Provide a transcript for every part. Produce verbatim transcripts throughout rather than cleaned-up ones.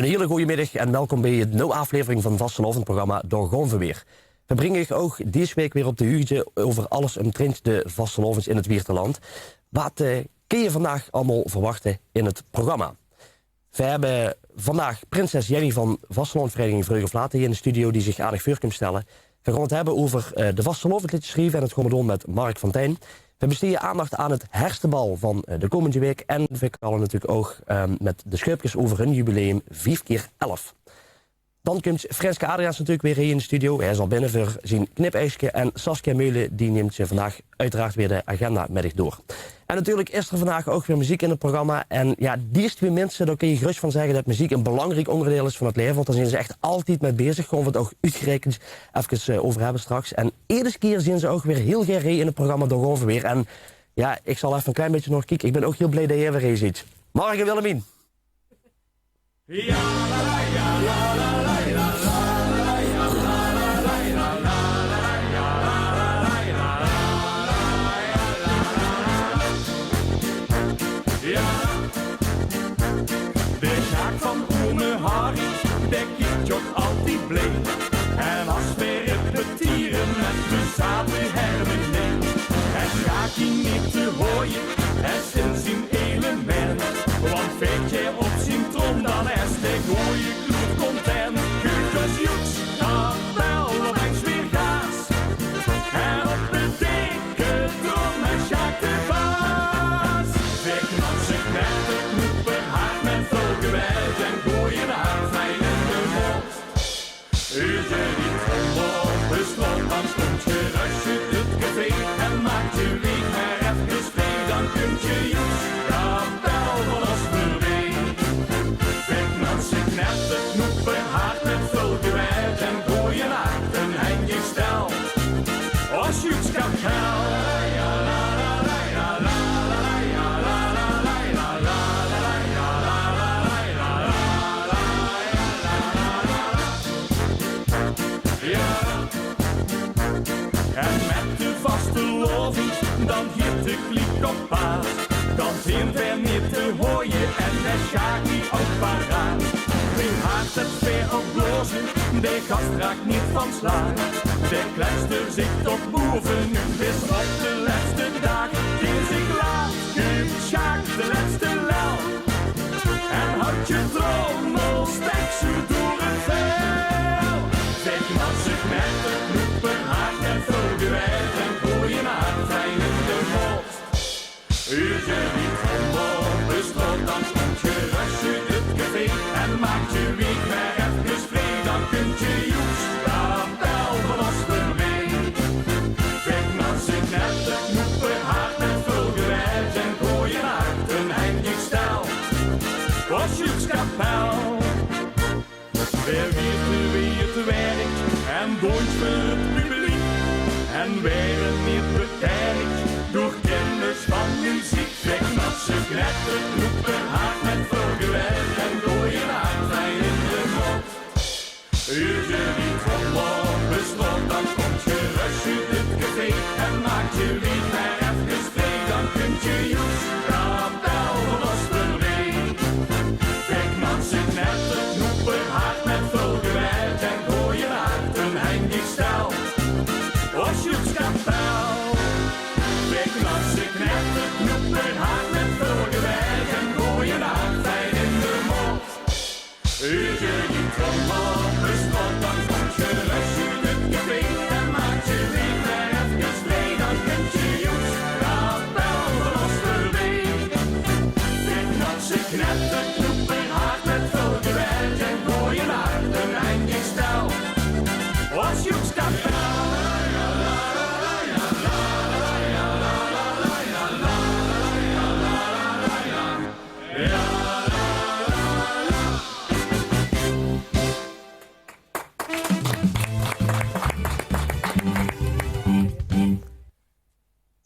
Ein hiel goojemiddig en welkom bie ein nuuj aaflevering van vastelaovendprogramma Dao gaon v'r weer. V'r bringe uch ouch dees waek weer op de huugde euver alles umtrint de vastelaovend in 't Wieërterland. Waat, eh, kins se vandaag allemaol verwachte in 't programma? V'r höbbe vandaag prinses Jenny van vastelaovendvereniging Vreugd of Laat hie in de studio die zich aan uch veur kump stelle. V'r gaon 't höbbe euver, eh, de vastelaovend liedjes sjrieve en det gaon v'r doon mit Mark van Tijn. V'r besteje aandach aan 't herfstebal van, eh, de kómmende waek en v'r kalle natuurlik ouch, ehm, mit de Sjeupkes euver hun jubileum vief kier elf. Dan kump Frenske Adriaans natuurlik weer hie in de studio. Hae is al binne veur zien knipeiske. En Saskia Meulen, die numt zich vandaag oeteraard weer de agenda mit uch door. En natuurlik is d'r vandaag ouch weer meziek in 't programma. En jao, die twee minse, dao kins se gerös van zègke det meziek ein belangriek óngerdeil is van 't laeve. Want dao zeen ze ech altied mit bezig. Gaon v'r 't ouch oetgereikend efkes, eh, euver höbbe straks. En eder kier zeen ze ouch weer hiel gaer hie in 't programma Dao gaon v'r weer. En jao, ich zal effe ein klein bietje nao kieke. Ich bön ouch hiel blie det geer weer hie zeet. Mark en Willemien. De Sjaak van ome Harrie, dae kiek toch altied blie. En as v'r repetiere mit de zate hermenie, en Sjaak neet te hooie is in zien element. Want veet hae op zien trom, dan is de gooje kloet content. Guus Joeks, kapel, op ins weer gaas. En op de dikke trom is Sjaak de baas. Veer knatse, knette, knoepe, hard mit väöl geweld en gooje hard fijn in de mot. Uur ze die trommel beslot, dan kump Gerusje 't café en maak ze wiek mer efkes vrij, dan kump Joeks kapel van ós veurbie. Vik nat ze knetter, knoeper hard mit völ geweld en gooien hard en henj stel. Ós Joeks kapel. En met de vastelaovend, dan giet de kliek op paad. Dan zint d'r neet te hooie en de Sjaak is ouch paraat. Wie hard 't veer ouch blaoze, de gast raak neet van slaag. De kletster zit tot boeve, noe bis op de lèste daag. Dee zich laat, kump Sjaak de lèste lel. En houdt je trommelstek zoe door 't veil. Vik nat ze knetter, knoeper hard en völ geweld en gooien hard fijn in de mot. Uur ze die trommel beslot, dan kump Gerusje 't café en maak ze wiek mer efkes vrij, dan kump Joeks kapel van ós veurbie. Vik nat ze knetter, knoeper hard en völ geweld en gooien hard en henj stel. Ós Joeks kapel. Veer wiete wie 't werk en doont veur 't publiek. En waere neet beperk door kennis van meziek. Vik nat ze knetter, knoeper hard en völ geweld en gooien hard fijn in de mot. Uur ze die trommel beslot, dan kump Gerusje 't café en maak ze wiek mer efkes vrij, dan kump Joeks kapel van ós veurbie. Vik nat ze knetter, knoeper hard mit völ geweld en gooien hard en henj stel. Ós Joeks kapel. Vik nat ze knetter, knoeper hard mit völ geweld en gooien hard fijn in de mot. Uur ze die trommel beslot, dan kump Gerusje 't café en maak ze wiek mer efkes vrij, dan kump Joeks kapel van ós veurbie. Vik nat ze knetter, knoeper hard mit völ geweld en gooien hard en henj stel. Ós Joeks kapel.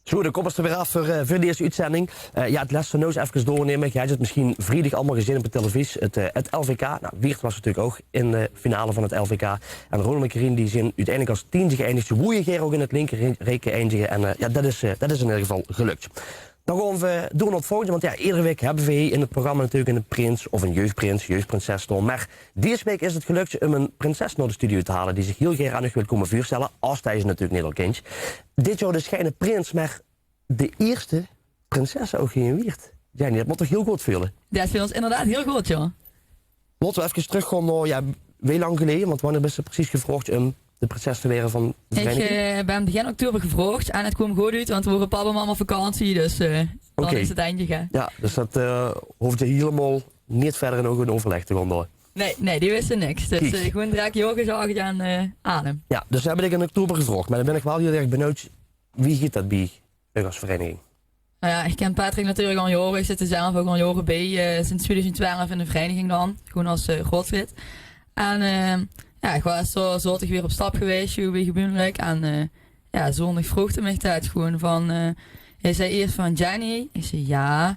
Zoe, de kop is d'r weer aaf veur, eh, veur dees oetzending. Eh, jao, 't lèste noes efkes doornumme. Geer höb 't mesjien vriedig allemaol gezeen op de televisie. 't, eh, 't L V K. Nou, Wieërt waas natuurlik ouch in de finale van 't L V K. En Ronald en Kerien die zeen oeteindelik es tiende geëindig. Ze woeje gaer ouch in 't linker ri-, rieke eindige. En, eh, jao, det is, eh, det is in eder geval gelök. Dan gaon v'r door nao 't volgende, want jao, eder waek höbbe v'r hie in 't programma natuurlik 'ne prins of 'n jeugprins, jeugprinses staon. Mer dees waek is 't gelök um 'n prinses nao de studio te haole die zich hiel gaer aan uch wilt kómme veurstelle, es die ze natuurlik neet al kintj. Dit jaor dus geine prins, mer de ierste prinses ouch hie in Wieërt. Jenny, det mót toch hiel good veule? Det veult inderdaad hiel good, jao. Laote v'r efkes trökgaon nao, jao, wie lang geleje? Want wannieër bis se precies gevraogd um de prinses te waere van de vereiniging? Ich, eh, bin begin oktober gevraogd en 't kwaam good oet, want toen wore pap en mam op vakantie, dus, eh, dan is 't eindje, hè. Jao, dus det, eh, hoofde hielemaol neet wiejer in euver-, in euverlèk te gaon dao. Nae, nae, die wiste niks. Dus, eh, gewoon direk jao gezag en, eh, aan 'm. Jao, dus ze höbbe dich in oktober gevraogd, mer dan bin ich waal hiel erg benuujd, wie geit det bie uch es vereiniging? Nou jao, ich kin Patrick natuurlik al jaore. Ich zit d'r zelf ouch al jaore bie, eh, sinds twiedoezend twelf in de vereiniging dan, gewoon es, eh, raodslid. En, eh, jao, ich waas zo zaoterdig weer op stap gewaes, zoe wie gebäörlik. En, eh, jao, zóndig vroog hae mich det gewoon van, eh, hae zag ieërs van: "Jenny?" Ich zag: "Jao."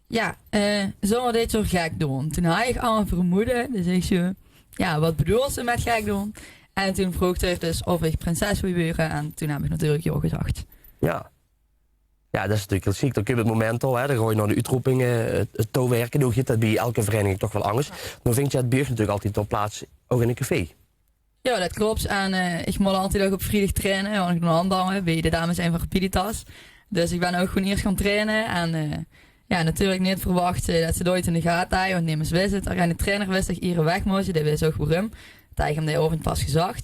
"Jao, eh, zólle v'r dit jaor gek doon?" Toen haw ich al 'n vermoede, dus ich zoe: "Jao, waat bedoels se mit gek doon?" En toen vroog hae dus of ich prinses wól waere en toen höb ich natuurlik jao gezag. Jao. Jao, det is natuurlik hiel sjiek. Dan kump 't moment al, hè, dan gaon v'r nao de oetroepinge, eh, 't touwwerke. Noe geit det bie eder vereiniging toch waal angers. Noe vindj geer 't bie uch natuurlik altied op plaats, ouch in e café. Jao, det klop. En, eh, ich mót altied ouch op vriedig traine, want ich doon handdange bie de dames ein van Rapiditas. Dus ich bin ouch gewoon ieërs gaon traine. En, eh, jao, natuurlik neet verwach, eh, det ze det ooit in de gate haje, want nemes wis 't. Allein de trainer wis det ich ieërs weg mós, dae wis ouch waorum. Det haw ich 'm dae aovend pas gezag.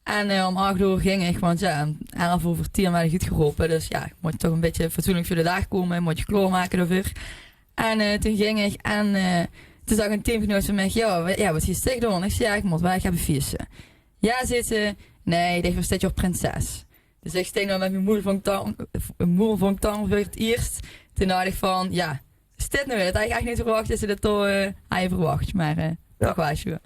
En, eh, óm ach oer ging ich, want jao, óm elf euver tieën woort ich oetgerope. Dus jao, mót toch e bietje fatsoenlik veur de daag kómme, mót ich klaormake daoveur. En, eh, toen ging ich en, eh, toen zag 'n teamgenoot van mich: "Jao, wa-, jao, waat geis dich doon?" Ich zag: "Jao, ich mót weg, ich höb e fieëske." "Jao," zaet ze, "nae, dich waers dit jaor prinses." Dus ich stóng dao mit mien moel van tang, moel van tang veur 't ieërs. Toen dach ich van: "Jao, is dit noe?" Det haw ich ech neet verwach, det ze det toch, eh, haje verwach. Mer, eh, toch waal, jao.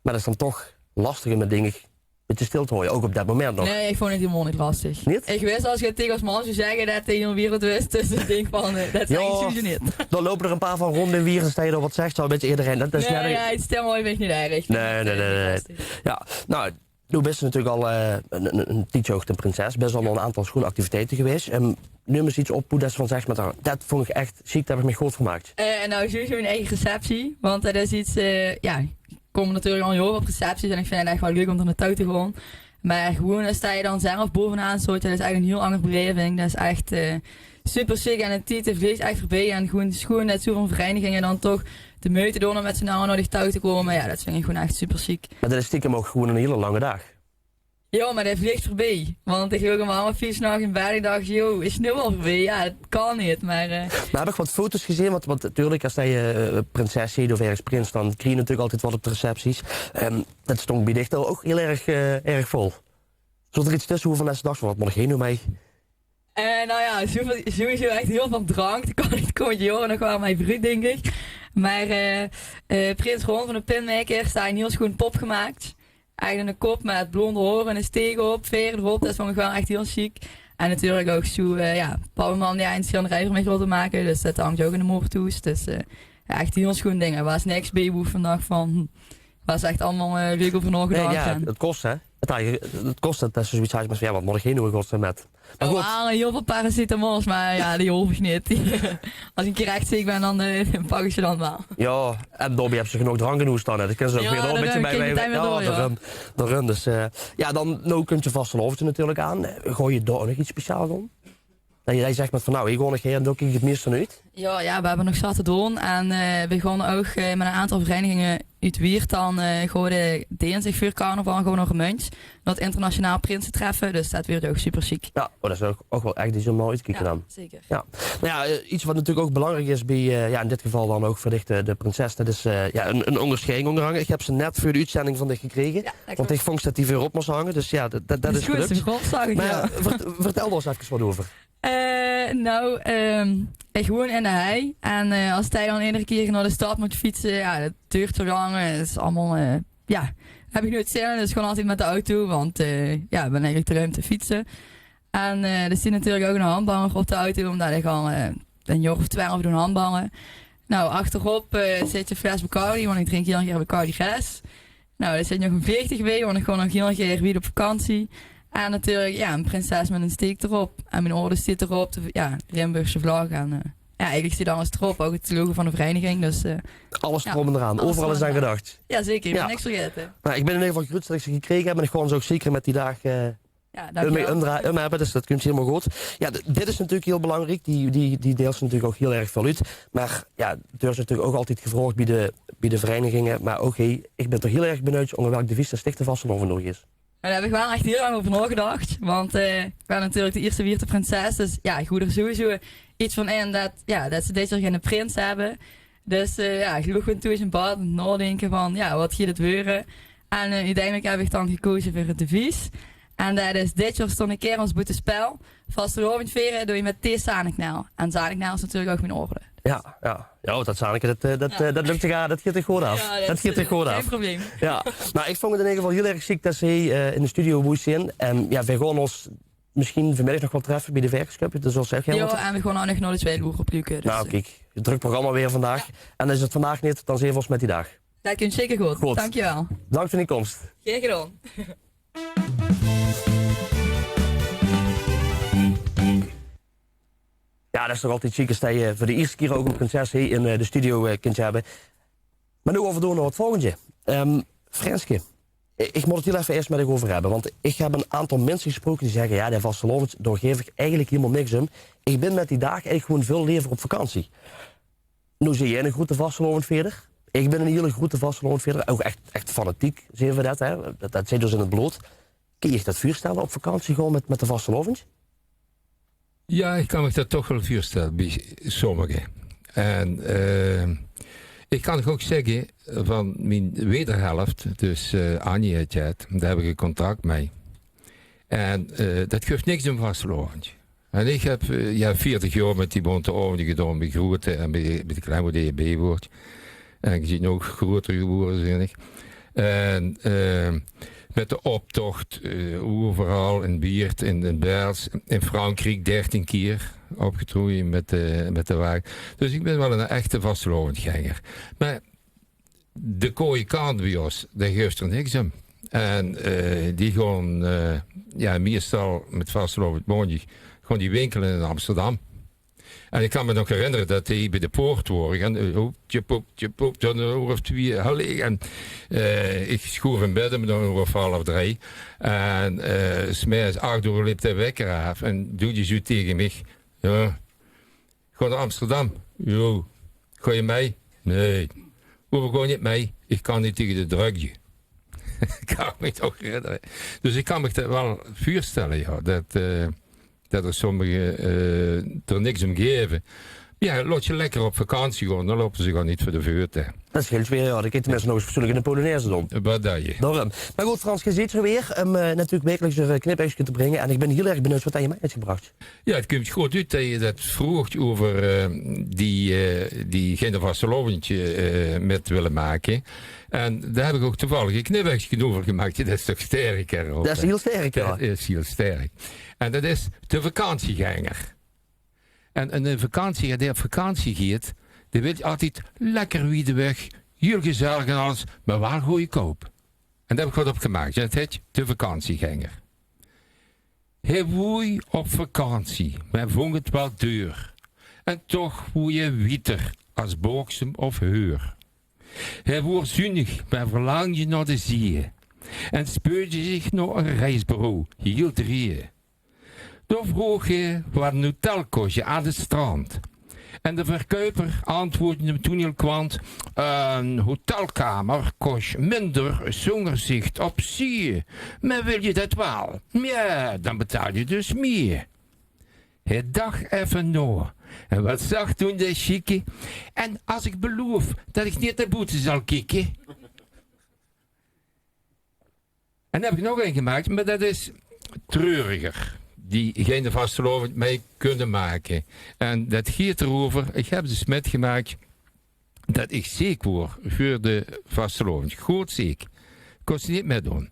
Mer det is dan toch lastig óm det dink ich e bietje stil te haoje, ouch op det moment nog. Nae, ich vónj 't hielemaol neet lastig. Neet? Ich wis, es ich 't taenge ós mam zów zègke, det de hiel wereld wis. Dus ich dink van, eh, det zègk ich sowieso neet. Jao, dan loupe d'r e paar van rónd in Wieërt en es se dan get zèks, dan wits se ederein. Det is, nae, jao, 't stil haoje vinj ich neet erg. Nae, nae, nae, nae. Jao, noe, noe bis se natuurlik al, eh, 'n, 'n, 'n tiedje ouch de prinses. Bis al 'n aantal sjoean activiteite gewaes. Ehm, neum ins get op wie des se van zèks, mer det, det vónj ich ech sjiek, dao höb ich mich good vermaak. Eh, noe, sowieso mien eige receptie. Want det is get, eh, jao, ich kóm natuurlik al jaore op recepties en ich vinj 't ech waal leuk óm d'r naotouw te gaon. Mer gewoon es se dan zelf baovenaan stós, det is ech 'n hiel anger beleving. Det is ech, eh, super sjiek en de tied vleeg ech veurbie. En gewoon, gewoon net zoe van vereiniginge dan toch de meujte doon óm mit z'n alle nao dich touw te kómme. Jao, det vinj ich gewoon ech super sjiek. Mer det is stiekem ouch gewoon 'n hiel lange daag. Jao, mer det vleeg veurbie. Want ich loog óm half vief 's nachs in bèd en ich dach: "Jao, is 't noe al veurbie?" Jao, det kan neet, mer, eh. Mer höb ich get foto's gezeen, want, want natuurlik, es se, eh, prinses zeetj of örges prins, dan kriegs se natuurlik altied get op de recepties. Ehm, det stóng bie dich toch ouch hiel erg, eh, erg vol. Zoot d'r get tösse wovan se dachs van: "Waat mót ich hie noe mei?" Eh, noe jao, sowieso, sowieso ech hiel väöl drank. Dao kan ich de kómmende jaore nog waal mei veuroet, dink ich. Mer, eh, eh, prins Ron van de Pinmaker, dae haet 'n hiel sjoean pop gemaak. Eigelik 'ne kop mit blonde haore en 'ne steek op, vere d'rop. Det vónj ich waal ech hiel sjiek. En natuurlik ouch zoe, eh, jao, pap en mam die ein sjilderij veur mich wólle make. Dus det hingk ouch in de Moorthoes. Dus, eh, jao, ech hiel sjoean dinger. Waas niks bie woe ich van dach van, hm, waas ech allemaol, eh, leuk euver naogedach. Nae, jao, en 't kós, hè? 't Haaj, 't kós det, det se zoeiets haajs, mer van, jao, waat mót ich hie noe in godsnaam mit? Mer good. D'r wore hiel väöl paracetamols, mer jao, die hoof ich neet. Es ich 'ne kier ech zeek bin, dan, eh, pak ich ze dan waal. Jao, en daobie höbs se genóg drank in hoes staon, hè. Det kins se ouch weer dao 'n bietje bie, jao, daorum. Dus, eh, jao, dan, noe kump de vastelaovend natuurlik aan. Eh, gaon geer dao nog get speciaals doon? Det geer, det geer zègk van, noe, hie gaon ich hie en dao kiek ich 't meiste nao oet. Jao, jao, v'r höbbe nog zat te doon. En, eh, v'r gaon ouch, eh, mit 'n aantal vereiniginge oet Wieërt dan, eh, gaon v'r dinsdig veur carnaval gaon v'r nao Remunj, nao 't internationaal prinsetreffe. Dus det weurt ouch super sjiek. Jao, oh, det is ouch, ouch waal ech get óm nao oet te kieke dan. Jao, zeker. Jao. Noe jao, eh, get waat natuurlik ouch belangriek is bie, eh, jao, in dit geval dan ouch veur dich de, de prinses. Det is, eh, jao, 'n, 'n óngersjeiding ónger angere. Ich höb ze net veur de oetzending van dich gekrege. Jao, det klop. Want ich vónj det die veurop mós hange. Dus jao, det, det, det is gelök. Mer jao, vert-, vertèl dao ins efkes waat euver. Eh, noe, ehm, ich woon in de hei. En, eh, es se dan eder kier nao de stad mós fietse, jao, det duurt zo lang. 't Is allemaol, eh, jao, höb ich noeats zin in. Dus gewoon altied mit de auto, want, eh, jao, ich bin eigelik te lui óm te fietse. En, eh, d'r steit natuurlik ouch 'ne handbanger op de auto, ómdet ich al, eh, e jaor of twelf doon handbange. Noe, achterop, eh, zit 'n fles Bacardi, want ich drink hiel gaer Bacardi Res. Noe, d'r zit nog 'n veertig bie, want ich gaon nog hiel gaer wied op vakantie. En natuurlik, jao, 'n prinses mit 'n steek d'rop. En mien orde steit d'rop, de, jao, Limburgse vlag. En, eh, jao, eigelik steit alles d'rop, ouch 't logo van de vereiniging. Dus, eh, alles d'rop en d'raan. Euveral is aan gedach. Jao, zeker. Ich bön niks vergaete. Noe, ich bön in eder geval gruuts det ich ze gekrege höb. En ich gaon ze ouch zeker mit die daag, eh, Jao, dankjewel. Umdra-, umhebbe, dus det kump hielemaol good. Jao, d-, dit is natuurlik hiel belangriek, die, die, die deils natuurlik ouch hiel erg väöl oet. Mer jao, d'r is natuurlik ouch altied gevraog bie de, bie de vereiniginge. Mer ouch, hey, ich bön toch hiel erg benuujd ónger welk devies det Stichte Vastelaovend door is. Jao, dao höb ich waal ech hiel lang euver naogedach. Want, eh, ich bön natuurlik de ierste Wieërter prinses. Dus jao, ich wól d'r sowieso get van in det, jao, det ze dit jaor geine prins höbbe. Dus, eh, jao, ich loog toen thoes in bad aan 't naodinke van, jao, waat geit 't weure? En, eh, oeteindelik höb ich dan gekoze veur 't devies. En det is: dit jaor staon de kerels boete spel. Vastelaovend viere doon v'r mit Thee Zaniknel. En Zaniknel is natuurlik ouch mien orde. Jao, jao. Jao, det Zanike, det, eh, det, eh, det lök dich, det geit dich good aaf. Jao, det geit dich good aaf. Gein probleem. Jao. Noe, ich vónj 't in eder geval hiel erg sjiek det ze hie, eh, in de studio wólt zeen. En jao, veer gaon ós mesjien vanmiddig nog waal treffe bie de Verkesköp. Dus es se ouch... Jao, en veer gaon ouch nog nao de Twiede Loer op Luke, dus, noe, eh, kiek, 'n drök programma weer vandaag. Jao. En is 't vandaag neet, dan zeen veer ós mit die daag. Det kump zeker good. Good. Dankjewel. Bedank veur dien kóms. Gaer gedaon. Jao, det is toch altied sjiek es se, eh, veur de ierste kier ouch 'n prinses hie in, eh, de studio, eh, kins höbbe. Mer noe gaon v'r door nao 't volgendje. Ehm, Frênske, ich mót 't hiel effe ieërs mit dich euver höbbe, want ich höb 'n aantal minse gesproke die zègke: jao, de vastelaovend, dao gaef ich eigelik hielemaol niks um. Ich bön mit die daag eigelik gewoon väöl lever op vakantie. Noe zeen geer 'ne groete vastelaovendvierder. Ich bön 'ne hiele groete vastelaovendvierder. Ouch ech, ech fanatiek zeen v'r det, hè. Det, det zit ós in 't blood. Kins dich dich det veurstelle, op vakantie gaon mit, mit de vastelaovend? Jao, ich kan mich det toch waal veurstelle bie sommige. En, eh, ich kan ouch zègke van mien wederhelf, dus, eh, Annie heet 't, dao höb ich 'n contract mei. En, eh, det gaef niks um vastelaovend. En ich höb, eh, jao, veertig jaor mit die bónte aovendje gedaon, bie groeëte en bie, bie de klein, wo de je bie woort. En ich bön ouch groeëter gewore, zeen ich. En, eh, mit de optoch, eh, euveral in Wieërt, in, in Bels, in Frankriek dertien kier opgetroje mit de, mit de wage. Dus ich bön waal 'ne echte vastelaovendganger. Mer de kooie kant bie ós, dao gaef d'r niks um. En, eh, die gaon, eh, jao, meistal mit vastelaovend maondig, gaon die winkele in Amsterdam. En ich kan mich nog herinnere det die bie de poort wore. En, eh, hoeptje, poeptje, poep, dan 'n oer of twieë. Hallee, en, eh, ich sjoef in bed um dan 'n oer of half drei. En, eh, 's mörges ach oer leep de wekker aaf. En doe die zoe tege mich: jao, gaon nao Amsterdam. Jao. Gaon geer mei? Nae. Woeëve gaon neet mei? Ich kan neet tege de drökde. Kan ich mich toch herinnere. Dus ich kan mich det waal veurstelle, jao. Det, eh, det d'r sommige, eh, d'r niks um gaeve. Jao, laot ze lekker op vakantie gaon, dan loupe ze gaar neet veur de veut, hè. Det sjeelt weer, jao. Dan kins se tenminste nog ins fatsoenlik in de polonaise doon. Waat dao je. Daorum. Mer good, Frans, geer zeet d'r weer um, eh, natuurlik wekeliks ein, eh, knipuigske te bringe. En ich bön hiel erg benuujd waat geer mei höb gebrach. Jao, 't kump good oet det geer det vroogt euver, eh, die, eh, die geine vastelaovendje, eh, mit wille make. En dao höb ich ouch toevallig ein knipuigske euver gemaak. Det is toch sterk, hè, Rob? Det is hiel sterk, jao. Det is hiel sterk. En det is de vakantieganger. En, en 'ne vakantie, jao, dae op vakantie geit, dae wilt altied lekker wied weg, hiel gezellig en alles, mer waal goojekoup. En dao höb ich get op gemaak. Det heet de vakantieganger. Hae woei op vakantie, mer vóng 't waal deur. En toch woei hae wieter es Baoksem of Heur. Hae woor zunnig, mer verlangde nao de zieë. En speurde zich nao e reisbureau, hiel drieë. Dao vroog hae: "Waat 'n hotel kos je aan 't strand?" En de verkuiper antwoordde 'm toen hiel kwant: "Een hotelkamer kost minder zónger zicht op zieë. Mer wil je det waal? Jao, dan betaal je dus mieë." Hae dach effe nao. En waat zag toen de sjieke? "En as ik beloof det ik neet nao boete zal kieke?" En dan höb ich nog ein gemaak, mer det is treuriger. Die geine vastelaovend mei kunne make. En det geit d'reuver, ich höb dus mitgemaak det ich zeek woor veur de vastelaovend. Good zeek. Kós neet mitdoon.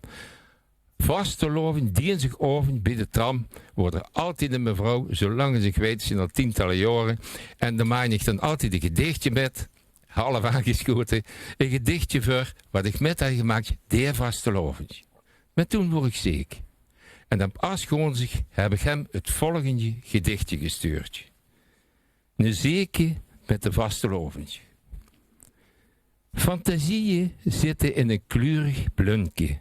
Vastelaovend, dinsdigaovend bie de tram, woor d'r altied ein mevrouw, zoe lang es ich weit, zeen al tientalle jaore. En dao maak ich dan altied ein gedichtje mit. Half aangesjote, ein gedichtje veur waat ich mit haw gemaak, dae vastelaovend. Mer toen woor ich zeek. En op asgronzig heb ik hem het volgende gedichtje gestuurd. Ne zeeke met de vastelaovendj. Fantasieje zitte in een kleurig blunke,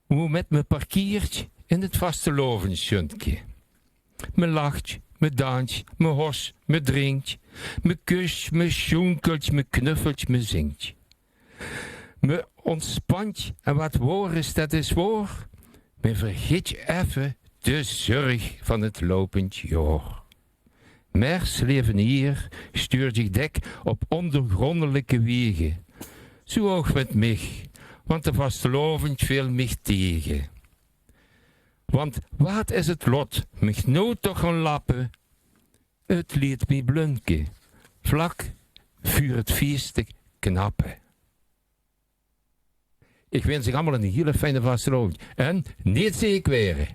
woe met me parkeertj in het vastelaovendjzunke. Me lachtj, me dansjt, me hostj, me drinktj, me kustj, me sjoenkeltj, me knuffeltj, me zingtj. Me ontspantj en wat woor is, det is woor. Me vergitj effe de zörg van het lopendj jaor. Mers, leven hier, stuurtj dich dek op ondergrondelike wiege. Zoe ouch met mich, want de vastelaovendj veel mich tege. Want wat is het lot mich noe toch gaon lappe? Het leet mie blunke, vlak vuur het fieste knappe. Ik wins uch allemaol een hiele fijne vastelaovendj. En neet zeek waere.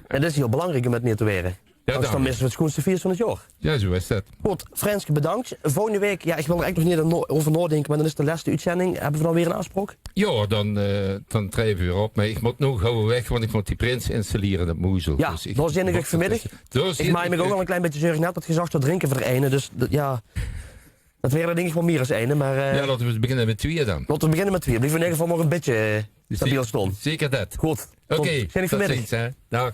En det is hiel belangriek um het neet te waere. Ja, Anders dan daarom. Misse we het schoenste fieës van het jaor. Ja, zoe is det. Good, Frênske, bedank. Volgende waek, ja, ik wil er echt nog neet no- euver naodenke, maar dan is de lèste uitzending. Hebbe we dan weer een aafspraok? Ja, dan, eh, dan treje we weer op. Maar ik mot noe gauw weg, want ik mot die prins installere op Moezel. Ja, Dus ik dao zin ik mot- ouch vanmiddig. Dao zin Ik maak mich ouch- ouch al een klein bietje zörg, net wat gezag te drinke veur de eine. Dus d- ja, det waere dink ik waal mier as eine. Maar eh Ja, laote we beginne met twieë dan. laote we beginne met twieë. Blieve we in eder geval nog een bietje eh, stabiel staon. Zeker det. Good. Oké, Tot zin ik tot vanmiddig. ziens, hè. Dag.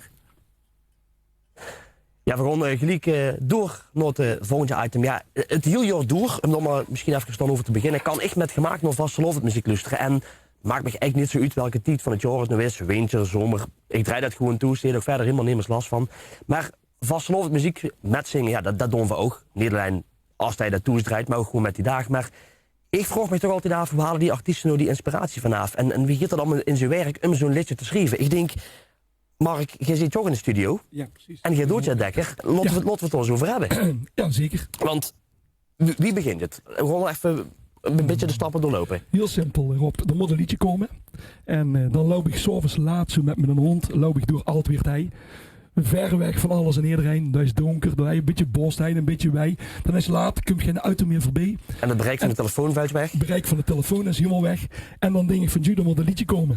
Ja, we gaon eh, geliek eh, door nao het eh, volgende item. Ja, eh, het hiel jaor door, um dao maar misschien efkes dan euver te beginne, kan ik met gemaak nao vastelaovendjmuziek loestere. En maak mich eigelik neet zoe oet welke tied van het jaor het noe is. Winter, zomer. Ik drej det gewoen toe, steet ouch verder hielemaol nemes las van. Maar vastelaovendjmuziek, metzinge, ja, det, det doon we ouch. Neet allein as det je det thoes drejtj, maar ouch gewoen met die daag. Maar ik vraog mich toch altied aaf, woe hale die artieste noe die inspiratie vanaaf? En, en wie geit det allemaol in zien werk um zoe'n leedje te schrieve? Ik dink, Mark, geer zitj toch in de studio. Ja, precies. En geer dootj het lekker. Laote we, laote we het dao ens euver hebbe. Ja, zeker. Want wie, wie begintj het? Gewoon effe een bietje de stappe doorloupe. Hiel simpel, Rob. Er mot een leedje kome. En eh, dan loup ik 's aoves laat zoe met miene hond, loup ik door Aldwierthei. Ver weg van alles en ederein. Det is donker, det is een bietje bos, ein bietje wei. Dan is 't laat, kumtj geine auto mier veurbie. En het bereik van de telefoon veltj weg. Bereik van de telefoon is hielemaol weg. En dan dink ik van, "Tjoe, dan mot een leedje kome."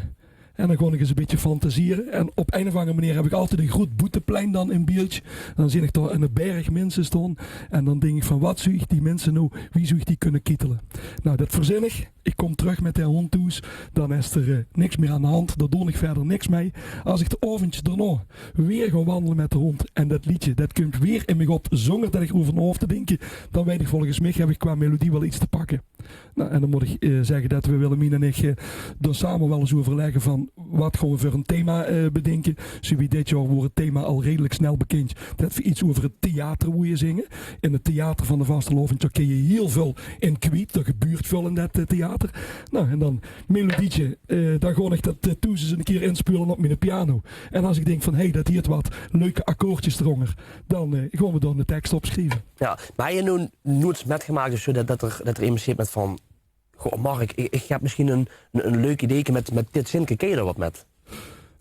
En dan gaon ik ens een bietje fantasere. En op ein of anger meneer heb ik altied een groet boeteplein dan in beeldj. Dan zin ik dao een berg minse staon. En dan dink ik van, wat zoe ik die minse noe, wie zoe ik die kunne kietele? Nou, det verzin ik. Ik kom terug met de hond thoes. Dan is er eh, niks mier aan de hand. Dao doon ik verder niks mei. As ik de aovendj daonao weer gaon wandele met de hond. En det leedje, det kumtj weer in mich op, zónger det ik erover nao hoof te dinke. Dan weit ik, volgens mich heb ik qua melodie waal iets te pakke. Nou, en dan mot ik eh, zegge det we, Willemien en ik, eh, dao same waal ens euverlegge van wat gaon we veur een thema eh, bedinke. Zoe wie dit jaor woor het thema al redelik snel bekindj det we iets euver het theater woeje zinge. In het theater van de vastelaovendj, dao kinje hiel veul in kwiet. Dao gebeurtj veul in det eh, theater. Nou, en dan melodietje, eh, dan gaon ik det eh, thoes ens een kier inspeule op miene piano. En as ik dink van, hé, hey, det hieët wat, leuke akkoordjes d'rónger, dan eh, gaon we dao de tekst op schrieve. Ja, maar heb je noe noeits metgemaak of zoe det, det er, det er emes zitj met van, goh, Mark, ik, ik heb misschien een, een, een leuk ideeke met, met dit zinke, kinje dao wat met?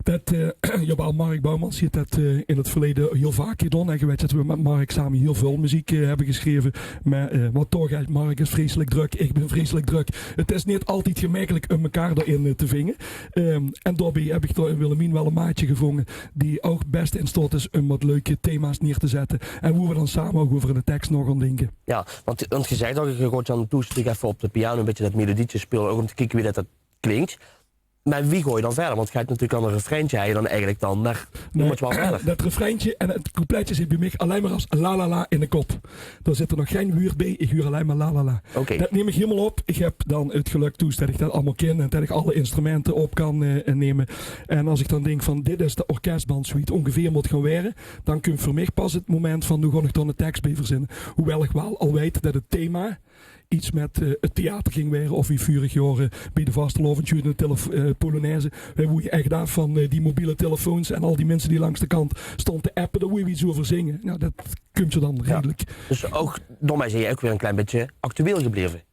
Det, eh, jawaal, Mark Bouwmans haet det eh, in het verleje hiel vaak gedaon. En ge weit det we met Mark same hiel veul meziek eh, hebbe geschreve. Maar eh, wat toch geltj, Mark is vreselik druk, ik bin vreselik druk. Het is neet altied gemekelik um mekaar dao-in eh, te vinge. Ehm, en daobie heb ik dao in Willemien waal een maatje gevonge die ouch best in staot is um wat leuke thema's neer te zette. En woe we dan same ouch euver de tekst nog gaon dinke. Ja, want, want ge zegtj al, ge gaotj dan thoes natuurlik effe op de piano een bietje det melodietje speule, ouch um te kieke wie det, det klinkj. Maar wie gaotj ge dan verder? Want ge hebtj natuurlik al een refreintje, hebtj ge dan eigelik dan, maar wie mot je waal verder? Det refreintje en het coupletje zit bie mich allein maar as la la la in de kop. Dao zit er nog gein wuurd bie, ik huur allein maar la la la. Oké. Det nim ik hielemaol op. Ik heb dan het geluk thoes det ik det allemaol kin en det ik alle instrumente op kan eh, neme. En as ik dan dink van, dit is de orkestband zoe wie het ongeveer mot gaon waere, dan kumtj veur mich pas het moment van, noe gaon ik dao de tekst bie verzinne. Hoewel ik waal al weit det het thema iets met eh, het theater ging waere, of wie veurig jaor eh, bie de vastelaovendj, de telef- eh, polonaise. Wei woeje echt aaf van eh, die mobiele telefoons en al die minse die langs de kant staonte te appe, dao woeje we iets euver zinge. Nou, det kumtj dao dan redelik. Dus ouch daomei zeen je ouch weer een klein bietje actueel gebleve.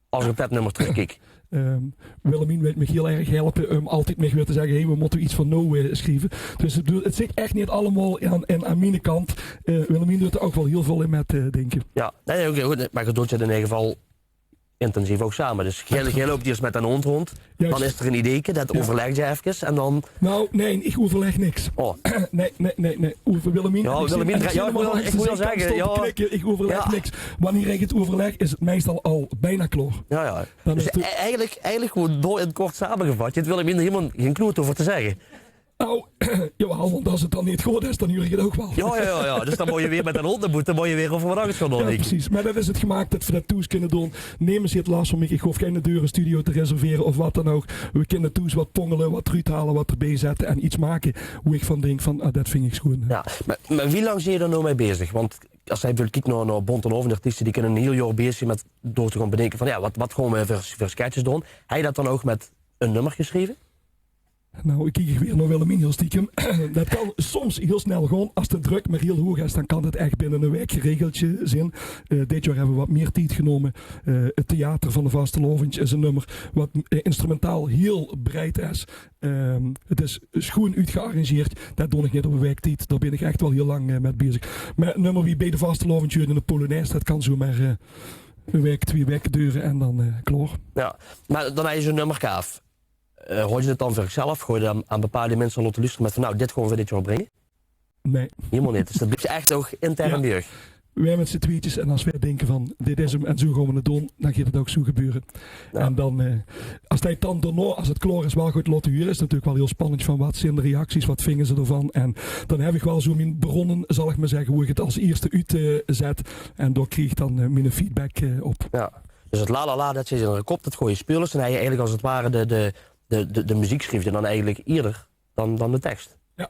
As ik op det nummer terugkiek. Ehm, Willemien weit mich hiel erg helpe um altied mich weer te zegge, hey, we motte iets van now eh, schrieve. Dus ik bedoel, het zitj echt neet allemaol aan, aan, aan miene kant. Eh, Willemien dootj er ouch waal hiel veul in met eh, dinke. Ja, nee, nee, oké, good. Maar ge dootj het in eder geval intensief ouch same. Dus geer, geer löp iers mit d'n hóndj róndj. Juist. Dan is d'r ein ideeke, det euverlègde geer efkes en dan... Nou, nae, ich euverlèg niks. Oh. Nae, nae, nae, nae. Euver Willemien, jao, ich zeen, Willemien, ich zeen jao, ich mót waal zègke, jao, te knikke, ich euverlèg niks. Wannier ich 't euverlèg, is 't meistal al bienao klaor. Jao, jao. Dus eigelik, eigelik gewoon door in 't kort samegevat, geer höb Willemien hielemaol gein kloot euver te zègke. Nou, jawaal, want es 't dan neet good is, dan huur ich 't ouch waal. Jao, jao, jao, jao. Dus dan mót geer weer mit d'n hóndj nao boete, mót geer weer euver waat angers gaon naodinke. Jao, precies. Mer det is 't gemaak det veer det thoes kinne doon. Nemes haet las van mich, ich hoof gein dure studio te reservere of waat dan ouch. Veer kinne thoes waat pongele, waat d'roet haole, waat d'rbie zètte en get make wo ich van dink van, ah, det vinj ich sjoen, hè. Jao, mer, mer wie lang zeet geer dao noe mei bezig? Want es ich bieveurbeeld kiek nao, nao Bonte Aovendj-artieste, die kinne ein hiel jaor bezig zeen mit door te gaon bedinke van, jao, waat, waat gaon v'r veur, veur sketches doon? Höb geer det dan ouch mit ein nummer gesjreve? Nou, ich kiek weer nao Willemien hiel stiekem. Det kan soms hiel snel gaon. Es de drök mer hiel hoeg is, dan kan det ech binne ein waek geregeld zeen. Eh, dit jaor höbbe v'r waat mieër tied genómme. Eh, 't theater van de vastelaovendj is ein nummer waat, eh, instrumentaal hiel breid is. Ehm, 't is sjoen oetgearrangeerd. Det doon ich neet op ein waek tied. Dao bön ich ech waal hiel lang, eh, mit bezig. Mer ein nummer wie bie de vastelaovendj huurt, de polonaise, det kan zoemer, eh, ein waek, twieë waeke dore en dan, eh, klaor. Jao, mer dan höbs se zoe'n nummerke aaf. Eh, haols se 't dan veur dichzelf? Gaons se 't aan, aan bepaalde minse laote loestere mit van, nou, dit gaon v'r dit jaor bringe? Nae. Hielemaol neet. Dus det blief ech ouch intern bie uch? Jao. Veer mit z'n twieëtjes en es veer dinke van, dit is 'm en zoe gaon v'r 't doon, dan geit 't ouch zoe gebeure. Jao. En dan, eh, es det dan daonao, es 't klaor is, waal good laote hure, is 't natuurlik waal hiel spannend van, waat zeen de reacties, waat vinge ze d'rvan? En dan höb ich waal zoe mien brónne, zal ich mer zègke, wo ich 't es ieërste oet, eh, zèt. En dao krieg ich dan, eh, mien feedback, eh, op. Jao. Dus 't la la la det zit in de kop, det gaon v'r speule. En eigelik es 't ware de, de, de, de, de meziek sjrief geer dan eigelik ieërder dan, dan de teks. Jao.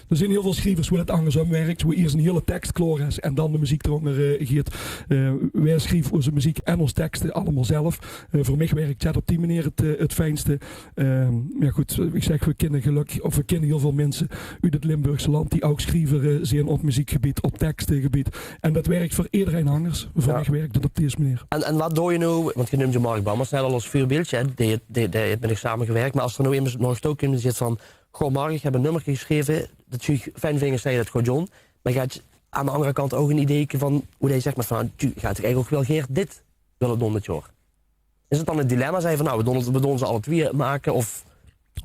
D'r zeen hiel väöl sjrievers wo 't angersóm wirk, wo iers 'n hiele teks klaor is en dan de meziek d'rónger, eh, geit. Eh, veer sjrieve ózze meziek en ós tekste allemaol zelf. Eh, veur mich wirk det op die meneer 't, eh, 't fijnste. Ehm, jao good, ich zèk, veer kinne gelökkig, of veer kinne hiel väöl minse oet 't Limburgse landj die ouch sjriever, eh, zeen op meziekgebied, op tekstegebied. En det wirk veur ederein angers. Veur mich wirk det op dees meneer. En, en waat doon geer noe, want geer neump Mark Bammers net al es veurbeeldje, hè, dae, dae, dae haet mit uch samegewirk, mer es d'r noe emes nao uch touw kump en zaet van: "Goh, Mark, ich höb ein nummerke gesjreve, det zów ich fijn vinje es se det gaos doon." Mer geer höb aan de anger kant ouch ein ideeke van, wo geer zèk mer van: "Tju, ich had eigelik ouch waal gaer dit wille doon dit jaor." Is 't dan ein dilemma, zègke van: "Nou, veer doon 't, veer doon ze alle twieë make," of?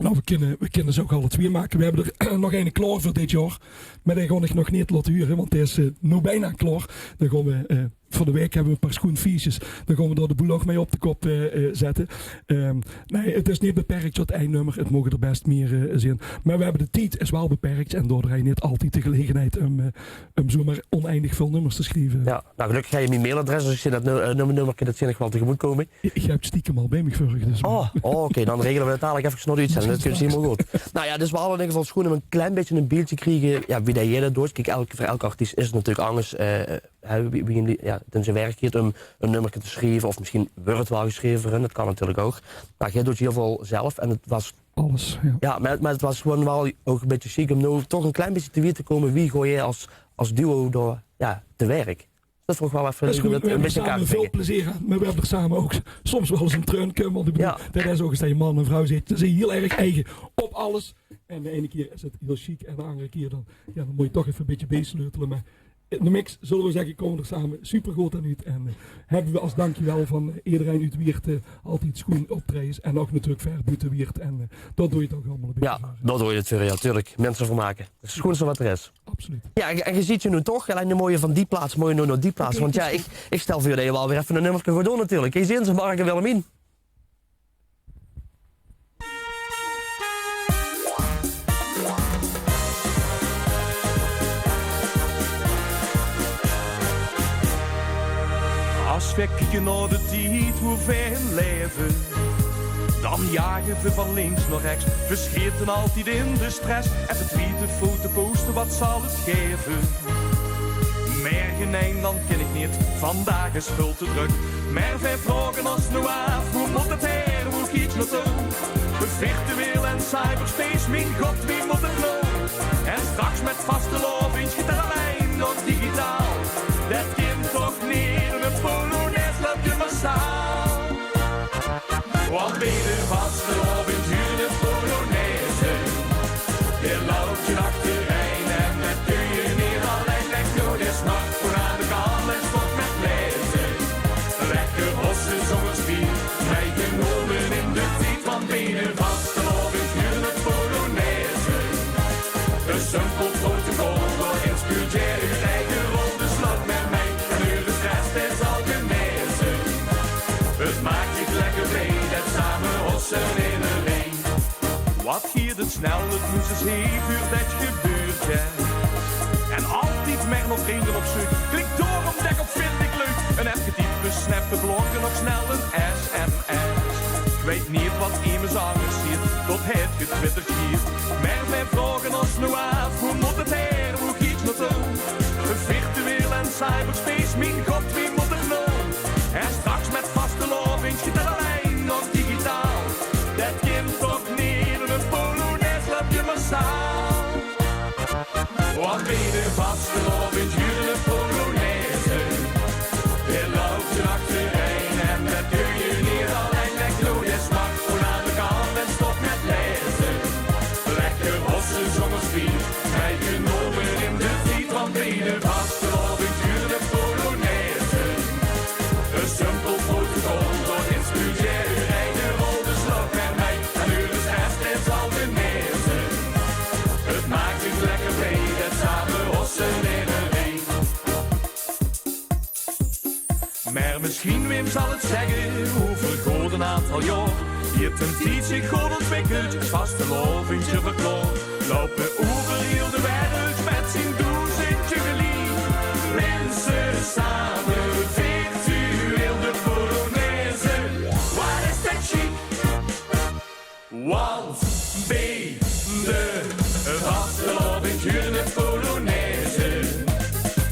Nou, veer kinne, veer kinne ze ouch alle twieë make. Veer höbbe d'r nog eine klaor veur dit jaor. Mer dae gaon ich nog neet laote hure, want dae is, eh, noe bienao klaor. Dan gaon veer, eh, van de waek höbbe veer ein paar sjoen fieësjes. Dan gaon veer dao de boel ouch mei op de kop, eh, eh, zètte. Ehm, nae, 't is neet beperk tot ein nummer. 't Moge d'r bès mieër, eh, zeen. Mer veer höbbe de tied is waal beperk en daodoor höb ich neet altied de gelegenheid óm, eh, óm zoemer oneindig väöl nummers te sjrieve. Jao. Nou, gelökkig höb geer mien mailadres, dus ich zeen det nu-, eh, nummer, nummerke, det zeen ich waal tegemoet kómme. Ich, ich höb 't stiekem al bie mich veur uch, dus. Oh, oh, oké, dan regele v'r det dalik effe nao de oetzending. Det kump hielemaol good. Nou jao, dus veer höbbe in eder geval sjoen óm ein klein bietje ein beeldje te kriege, jao, wie det geer det doot. Kiek, elke, veur elke artiest is 't natuurlik angers, eh, hè, wie, wie ein, jao, 't in zien wirk geit óm ein nummerke te sjrieve, of mesjien wuuert 't waal gesjreve veur hun, det kan natuurlik ouch. Mer geer doot hiel väöl zelf en 't waas alles, jao. Jao, mer, mer 't waas gewoon waal ouch ein bietje sjiek óm noe toch ein klein bietje te weite te kómme wie gaot geer es, es duo dao, jao, te wirk. Det vónj ich waal effe leuk óm det ein bietje in kaart te bringe. Veer höbbe d'r same väöl plezeer aan, mer veer höbbe d'r same ouch soms waal ins ein treun kump. Want ich bedoel, det is ouch ins det se man en vrouw zeet. Ze zeen hiel erg eige op alles. En de eine kieër is 't hiel sjiek en de anger kieër dan, jao, dan mót se toch effe ein bietje beesleutele. Mer in de mix, zölle v'r zègke, kómme v'r d'r same supergood aan oet. En, eh, höbbe v'r es dankjewel van, eh, ederein oet Wieërt, eh, altied sjoen optraejes. En ouch natuurlik wied boete Wieërt. En, eh, det doot 't ouch allemaol ein bietje veur. Jao, det doot 't veur, jao, natuurlik. Minse vermake. Det is 't sjoenste waat d'r is. Absoluut. Jao, en, en geer zeet ze noe toch, allein de mooie van die plaats, mooie noe nao die plaats. Want jao, ich, ich stèl veur det geer waal weer effe ein nummerke gaot doon natuurlik. Geer zeet ze, Mark en Willemien. Es veer kieke nao de tied wo veer in laeve, dan jage veer van links nao rechs, versjete altied in de stress. Effe twiete, foto poste, waat zal 't gaeve? Mer gein ein land kin ich neet, vandaag is väöl te drök. Mer veer vraoge ós noe aaf, wo mót 't haer, wo geit 't nao toe? Virtueel en cyberspace, mien god, wie mót 't noe? En straks mit vastelaovendj geit 't allein nog digitaal. Det kin toch neet, de polonaise löp massaal. Want bie de vastelaovendj huurt ein polonaise. Veer loupe achterein en det kóns se neet allein. Lègk de smartphone aan de kant en stop mit laeze. Lekker bosse zónger Simpel protocol, dao in speultj geer eur eige rol, dus loup mer mei. En eure stress, dae zal genaeze. Het maak uch lekker blie, det same hosse in ein. Wat geit het snel, het moest ins hie veur det gebeurtj, hè. En altied mer nao vrienden op zeuk. Klik daorum det op vind ik leuk. En heb ge type snappe blonke nog snel ein S M S. Ik weit neet wat emes angers ziet, tot het getwitterd giet. Mer veer vraoge ós noe aaf, wie mót het haer, wie geit het noe toe? Virtueel en cyberspace, mien god, wie mót het noe? En straks met vastelaovendj geit het allein nog digitaal. Det kint toch neet, ein polonaise, loup je massaal. Want bie de vastelaovendj huurt ein polonaise. Dae loup je achterein en det doot ge neet allein. Leg noe de smartphone aan de kant en stop met laeze. Lekker hosse zónger spiet, mei genome in de tied, want bie de vastelaovendj huurt ein polonaise. Ein simpel protocol, dao in speultj geer eur eige rol, dus loup mer mei. En eure stress, dae zal genaeze. Het maak uch lekker blie, det same hosse in ein. Mer misschien, wae zal het zegge, euver good ein aantal jaor, hie het ein tied zich good ontwikkeldj, vastelaovendje verklaor. Loupe euver hiel de wereld met zien doezendje geliek. Minse same, virtueel de polonaise. Wat is det sjiek? Want bie de vastelaovendj huurt ein polonaise.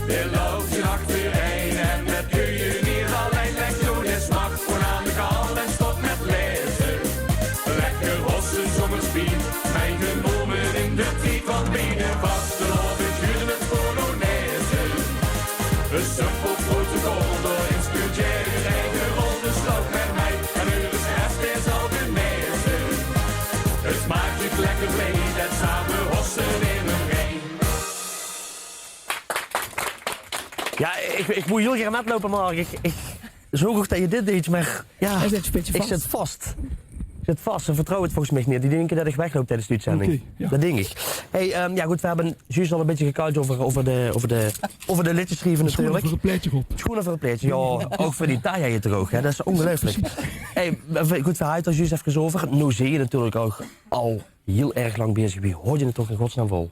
Dae loup je achterein en det doot ge neet allein. Leg noe de smartphone aan de kant en stop met laeze. Lekker hosse zónger spiet, mei genome in de tied, want bie de vastelaovendj huurt ein polonaise. Ein simpel protocol, dao in speultj geer eur eige rol, dus loup mer mei. En eure stress, dae zal genaeze. Het maak uch lekker blie, det same hosse in ein. Ja, ik, ik mót hiel gaer metloupe, mer ik, ik zoog ouch det ge dit deedj, mer ja, Hij zit een beetje ik vast. zit vast. Ik zit vast. Ze vertrouwen het volgens mich neet. Die dinke det ik wegloup tiedes de uitzending. Oké, ja. Det dink ik. Hey, ehm, ja, good, we hebbe juust al ein bietje gekaldj euver, euver de, euver de, euver de leedjes sjrieve Schoenen natuurlijk. Voor het plaatje op. Schoenen voor het plaatje, ja. Ouch veur die taille toch ouch, hè? Det is ongeluifelik. Hey, we, good, we hadde het al juust efkes euver. Noe zeet ge natuurlijk ouch al hiel erg lang bezig. Wie houwtj ge het toch in godsnaam vol?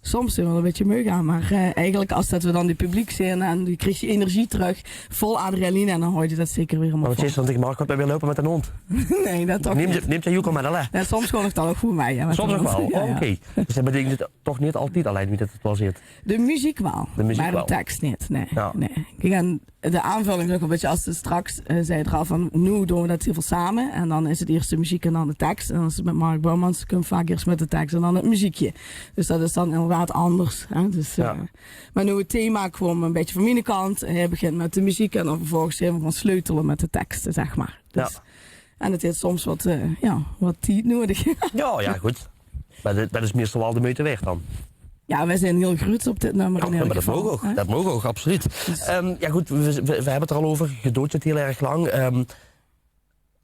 Soms zeen we d'r ein bietje meug aan, mer eh, eigelik as det we dan die publiek zeen en die krieg je energie trök, vol adrenaline, en dan houwtj ge det zeker weer Maar allemaol wat vol. Is er dan tegen Mark, wat ben weer loupe met een hond? Nae, det toch Neemt neet. je, neemt je Joekel met, hè? Ja, soms gaon ik dan ouch good mei, ja, met Soms de nog hond. Wel? Ja, ja. Oké. Dus det bedingt het toch neet altied allein wie det het wel zit. De muziek wel, De muziek mer de wel. teks neet. Nae, Ja. nae. Kiek, en de aanvulling is ouch ein bietje as ze straks eh, zeide al van, noe doon we det hiel väöl same. En dan is het iers de muziek en dan de teks. En as het met Mark Boumans kumtj, vaak iers met de teks en dan het muziekje. Dus det is dan inderdaad anders. Hè? Dus, Ja. eh, mer noe het thema kwaam ein bietje van miene kant. Hae begintj met de muziek en dan vervolgens helemaol gaon sleutele met de tekste, zeg mer. Dus, Ja. En het haet soms wat, eh, ja, wat tied nudig. Ja, ja, good. Mer det, det is meistal wel de meujte waerd dan. Ja, we zeen hiel gruuts op dit nummer Ja, in ja, ieder maar dat geval, mogen we ook. hè? Dat mogen we ook, absoluut. Dus Ehm, ja, goed, we, we, we hebben het er al over. Je doet het heel erg lang. Ehm,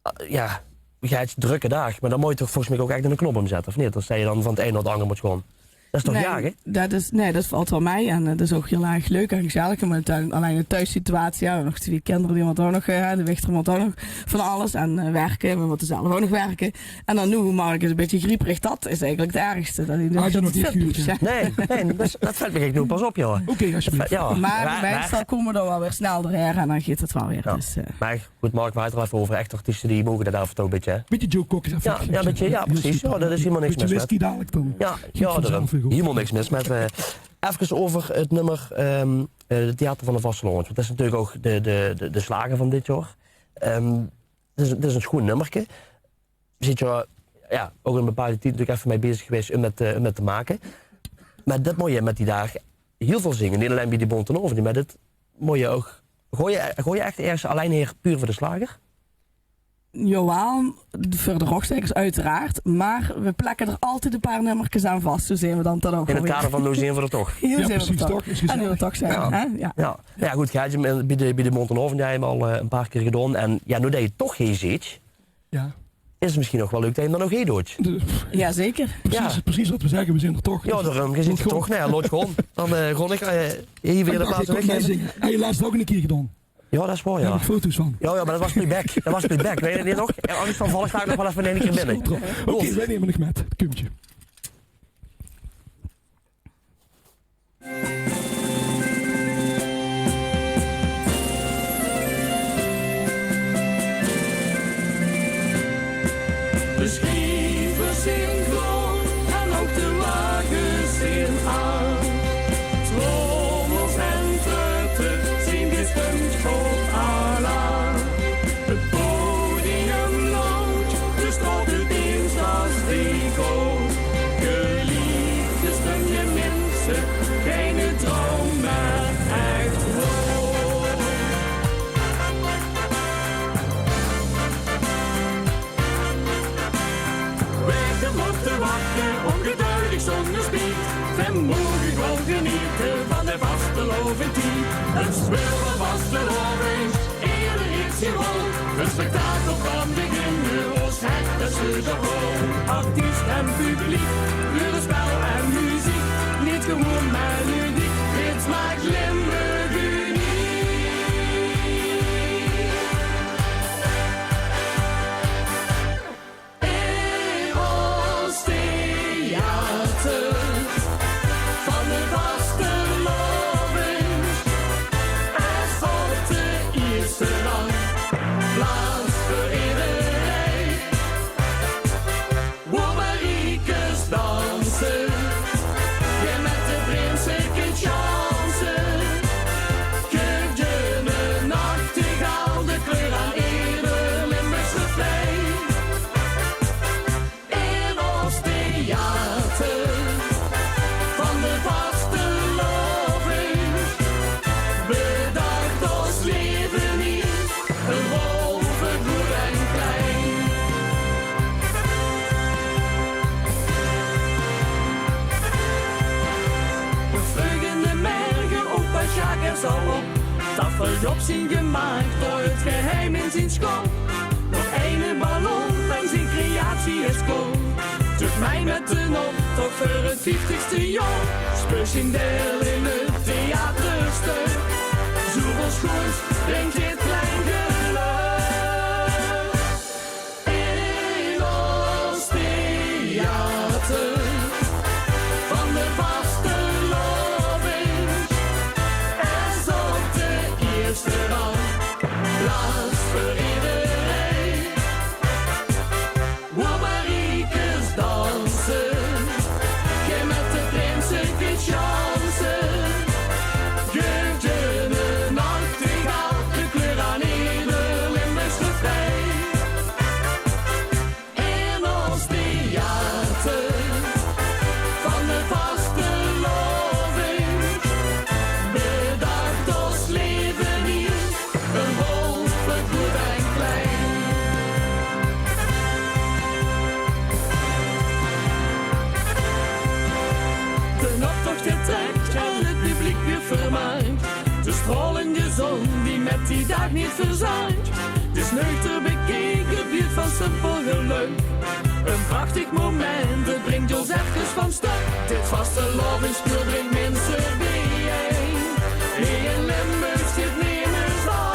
eh, ja, je hebt drukke dagen, maar dan moet je toch volgens mij ook echt een knop omzetten, of niet? Als je dan van het een naar het ander moet gaan. Dat is toch Nae, jagen? det is, nae, det velt waal mei en det is ouch hiel erg leuk en gezellig. Mer dan allein de thoessituatie, ja, nog twee kinder, die mótte ouch nog, eh, de wichter mót ouch nog van alles en eh, werke, we mótte zelf ouch nog werke. En dan noe, Mark is ein bietje grieperig, det is eigelik het ergste. Det is Had je nog niet gehuurd, hè? Nae, nae, det, det velt mich echt noe pas op, joh. Oké, alsjeblieft. Ja, Mer maar, meistal maar kómme we dan waal weer snel doorhaer en dan geit het waal weer. Ja. Dus, eh. Maar goed, Mark, we hadden het er al even over. Echte artiesten die mogen dat af en toe een beetje, hè? Beetje Joe Cocker effect. Ja, ja, beetje, ja, precies. Ja, dat is helemaal niks mis met. Beetje whisky dadelijk dan. Ja, ja, daarom. Helemaal niks mis met. Eh, even over het nummer, ehm, eh, het Theater van de Vastelaovendj. Want dat is natuurlijk ook de, de, de, de slager van dit jaar. Ehm, het is, het is een schoon nummerke. Zit je, ja, ook een bepaalde tijd natuurlijk even mee bezig geweest om het, eh, om het te maken. Maar dat mooie met die daag, heel veel zingen. Niet alleen bij die Bonte Aovendj, maar dit mooie ook. Gooi je, gooi je echt ergens alleen hier puur voor de slager? Jawaal, veur de Rogstaekers oeteraard, mer we plekke d'r altied e paar nummerkes aan vas, zoe zeen we dan toch ouch alweer. In 't kader van noe zeen v'r d'r toch. Hiel zeen v'r d'r toch. Ja, precies, toch? Is gezegd. En noe v'r d'r toch zeen, hè? Ja. Ja. Ja, good, geer höbtj 'm bie de, bie de Bonte Aovendj al, eh, e paar kier gedaon. En ja, noe det geer toch hie zitj, ja, is 't misschien nog wel leuk det se 'm dan nog hie doot. De- Jazeker. Precies, Ja. precies wat we zeggen, we zijn er toch. Ja, daorum, ge zit Laot d'r gewoon. toch. Nee, laot gewoon. Dan eh gewoon ik eh, hie weer de Dacht plaats ik, kom, nee, weggeven. Zingen. Hey, laatst ook nog een keer gedaan. Ja, det is waor, Daar ja. heb ik foto's van. Ja, ja, maar det waor playback. Det waor playback. Weet je dit nog? Ja, anders van valk ga ik nog wel even in één keer binnen. Oké, Goed. Wij nemen nog met. Kumtje. De schievers zien gloor en ook de wagens zien aan. Trommels en trutte zien gestemd op alarm. Het podium langt, de straot opeens als decor. Geliefde stem je minse, geen droom, maar echt hoor. Weg de motte wachten, ongedurig zonder spiet. We mogen gewoon genieten van de vastelaovendtied. Een speur van vastelaovend, eerder iets in rol. Een spektakel van de kinderen, ons het is de rol. Artiest en publiek, kleurenspel en muziek. Niet gewoon, maar uniek. Dit maakt Limburg uniek. In ons theater van de vastelaovend is op de eerste rang plaats voor iedereen. Wo Mariekes danse, je met de prinse kunt chanse. Geef je een nachtegaal de kleur aan ieder Limburgs refrein. In ons theater van de vastelaovend bedacht ons leven niet. Een rol voor groot en klein. Vreugde mergen, opa Sjaak is al op. Tafel Job zien gemaakt door het geheim in zijn schop. Nog eine ballon en zijn creatie is klaor. Zucht mij met de nop, toch voor het vieftigste jaor. Speur zien deil in het theaterstuk. Zoek ons goed, drink dit klein geluk. In ons theater van de vastelaovend is op de eerste rang plaats voor iedereen. Wo Mariekes danse, je met de prinse kunt chanse. Geef je een nachtegaal de kleur aan ieder Limburgs refrein. In ons theater van de vastelaovend bedacht ons leven niet. Een rol voor groot en klein. De optocht trekt en het publiek weer vermaakt. De stralende zon die met die daag niet verzaakt. Dus nuchter bekeken, het buurt van simpel geluk. Een prachtig moment, het brengt ons even van stuk. Dit vastelaovesspeur brengt minse bijeen. Hie in Limburg zit nemes allein.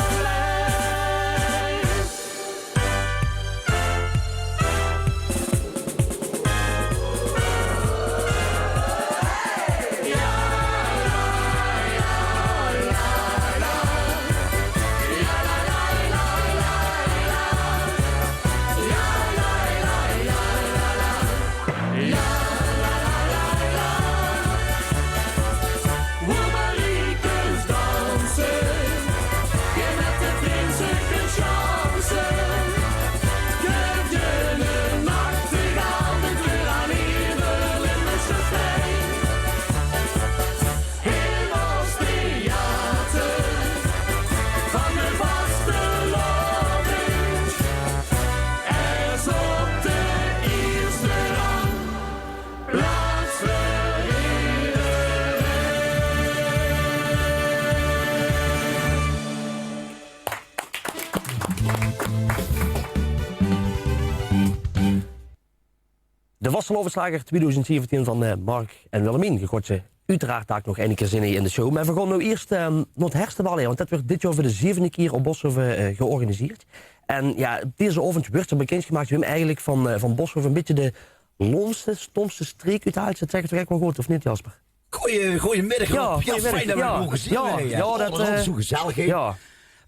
De vastelaovesslager tweedoezend zeventien van eh, Mark en Willemien. Ge goot ze oeteraard dalik nog eine kier zinge in de show. Mer veer goon noe iers eh, nao 't herfstebal, hè, want det wuuert dit jaor veur de zevende kier op Boshoeve eh, georganiseerd. En jao, op dezen aovend wuuert d'r bekind gemaak, Wim, eigelik van, eh, van Boshoeve ein bietje de lómste, stómste streek oethaolt. Det zègk ich toch ech waal good, of neet, Jasper? Goeie, goeiemiddag, Rob. Jao, fijn det v'r uch moge zeen. Jao, det, eh, zoe gezellig, hè.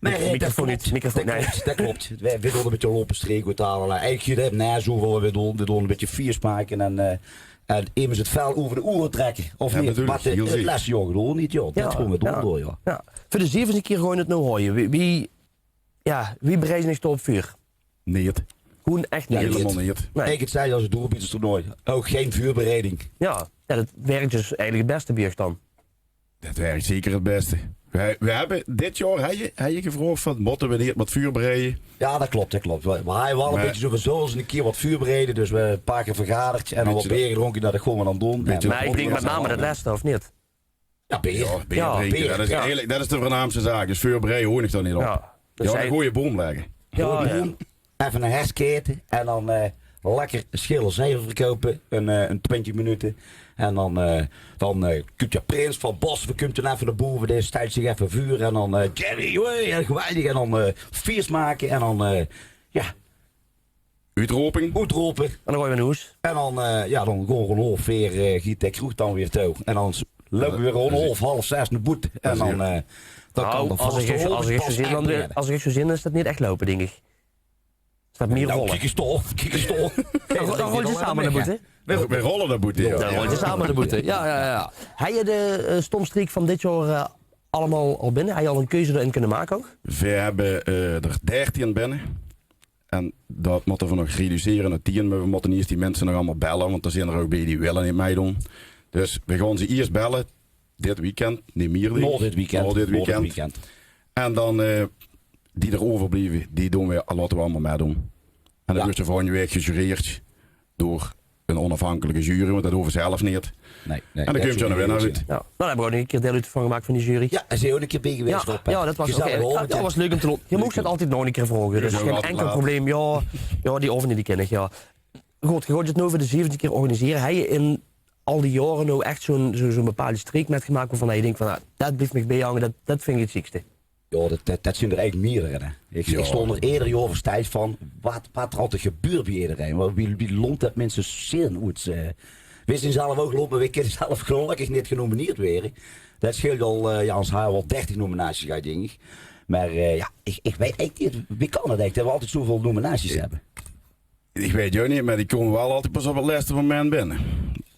Mer, eh, det klop. Microfoon neet, microfoon, nae. Det klop, det klop. Veer, veer doon ein bietje lómpe streek oethaole. Eigelik, det, nae, zoe wille veer doon. Veer doon ein bietje fieës make en, eh, en emes 't vel euver de oere trèkke. Of neet? Waat v'r 't lèste jaor gedoon höbbe, jao. Det gaon v'r doon, jao. Veur de zevende kier gaon v'r 't noe haoje. Wie, wie, jao, wie bereid geer uch dao op veur? Neet. Gewoen ech neet. Hielemaol neet. Nae. Eigelik 't zelfde es 't Doorbieters toernooi. Ouch gein veurbereiding. Jao, jao, det wirk dus eigelik 't bèste bie uch dan. Det wirk zeker 't bèste. Veer, veer höbbe dit jaor, höbs se, höbs se gevraog van, mótte veer neet get veurbereide? Jao, det klop, det klop. Veer, veer hawwe waal ein bietje zoe van, zölle v'r ins ein kier get veurbereide? Dus veer höbbe ein paar kier vergaderd en dan get beer gedrónke, det gaon v'r dan doon. Mer ich dink mit name det lèste, of neet? Jao, beer. Jao, beer drinke, det is eigelik, det is de veurnaamste zaak. Dus veurbereide hoor ich dao neet op. Jao, ein gooj boum lègke. Jao, jao. Effe ein herfstkete en dan eh, lekker schilderzeiver verkoupe, ein, eh, ein twintig minute. En dan, eh, dan eh, kump de prins van Boshoeve, kump dan effe nao bove, dae stèlt zich effe veur en dan eh, Jerry, hoi, en geweldig. En dan eh, fieës make en dan, eh, jao, oetrope. Oetrope. En dan gaon v'r nao hoes. En dan, eh, jao, dan gaon v'r óm haof veer, eh, geit de kroeg dan weer toe. En dan s-, loupe v'r óm haof, haof zès nao boete. En dan, eh, dan kan de vastelaovend pas ech beginne. Noe, es ich uch zoe zeen, dan, eh, es ich uch zoe zeen, is det neet ech loupe, dink ich. Is det mieë rolle? Kiek ins dao, kiek ins dao. Dan, dan rolt geer same nao boete. Veer, veer rolle nao boete, jao. Dan rolt geer same nao boete. Jao, jao, jao. Höbs se de eh, stómstreek van dit jaor eh, allemaol al binne? Höbs se al ein keuze dao-in kónne make ouch? Veer höbbe eh, d'r dertien binne. En det mótte veer nog reducere nao tien, mer veer mótte iers die minse nog allemaol belle, want d'r zeen d'r ouch bie die wille neet meidoon. Dus veer gaon ze iers belle, dit weekend, neet mieër, dink ich. Nao dit weekend. Nao dit weekend. En dan, eh, die d'r euverblieve, die doon veer, laote veer allemaol meidoon. En dan wuuert ze volgende waek gejureerd door ein onaafhankelike jury, want det hove veer zelf neet. Nae, nae. En dan kump d'r ein winnaar oet. Jao. Noe, dan höbbe veer ouch nog ein kier deil oet van gemaak van die jury. Jao, en zeet ouch ein kier bie gewaes, Rob, hè? Jao, det waas, oké, det waas leuk óm te doon. Geer moogt 't altied nog ein kier vraoge, dus gein enkel probleem. Jao, jao, die aovend, die kin ich, jao. Good, geer gaot 't noe veur de zevende kier organisere. Höbs se in al die jaore noe ech zoe'n, zoe, zoe'n bepaolde streek mitgemaak wovan se dinks van, ah, det blief mich biehange, det, det vinj ich 't sjiekste? Jao, det, det, det zeen d'r eigelik mieëre, hè. Ich, ich stóng d'r eder jaor versteld van, waat, waat d'r altied gebeurt bie ederein. Wie, wie lómp det minse zeen oets, eh. Veer zeen zelf ouch lómp, mer veer kinne zelf gelökkig neet genomineerd waere. Det sjeelt al, eh, jao, veer hawwe al dertig nominaties gehad, dink ich. Mer, eh, jao, ich, ich weit eigelik neet, wie kan det eigelik, det veer altied zoeväöl nominaties höbbe? Ich weit 't ouch neet, mer die kómme waal altied pas op 't lèste moment binne.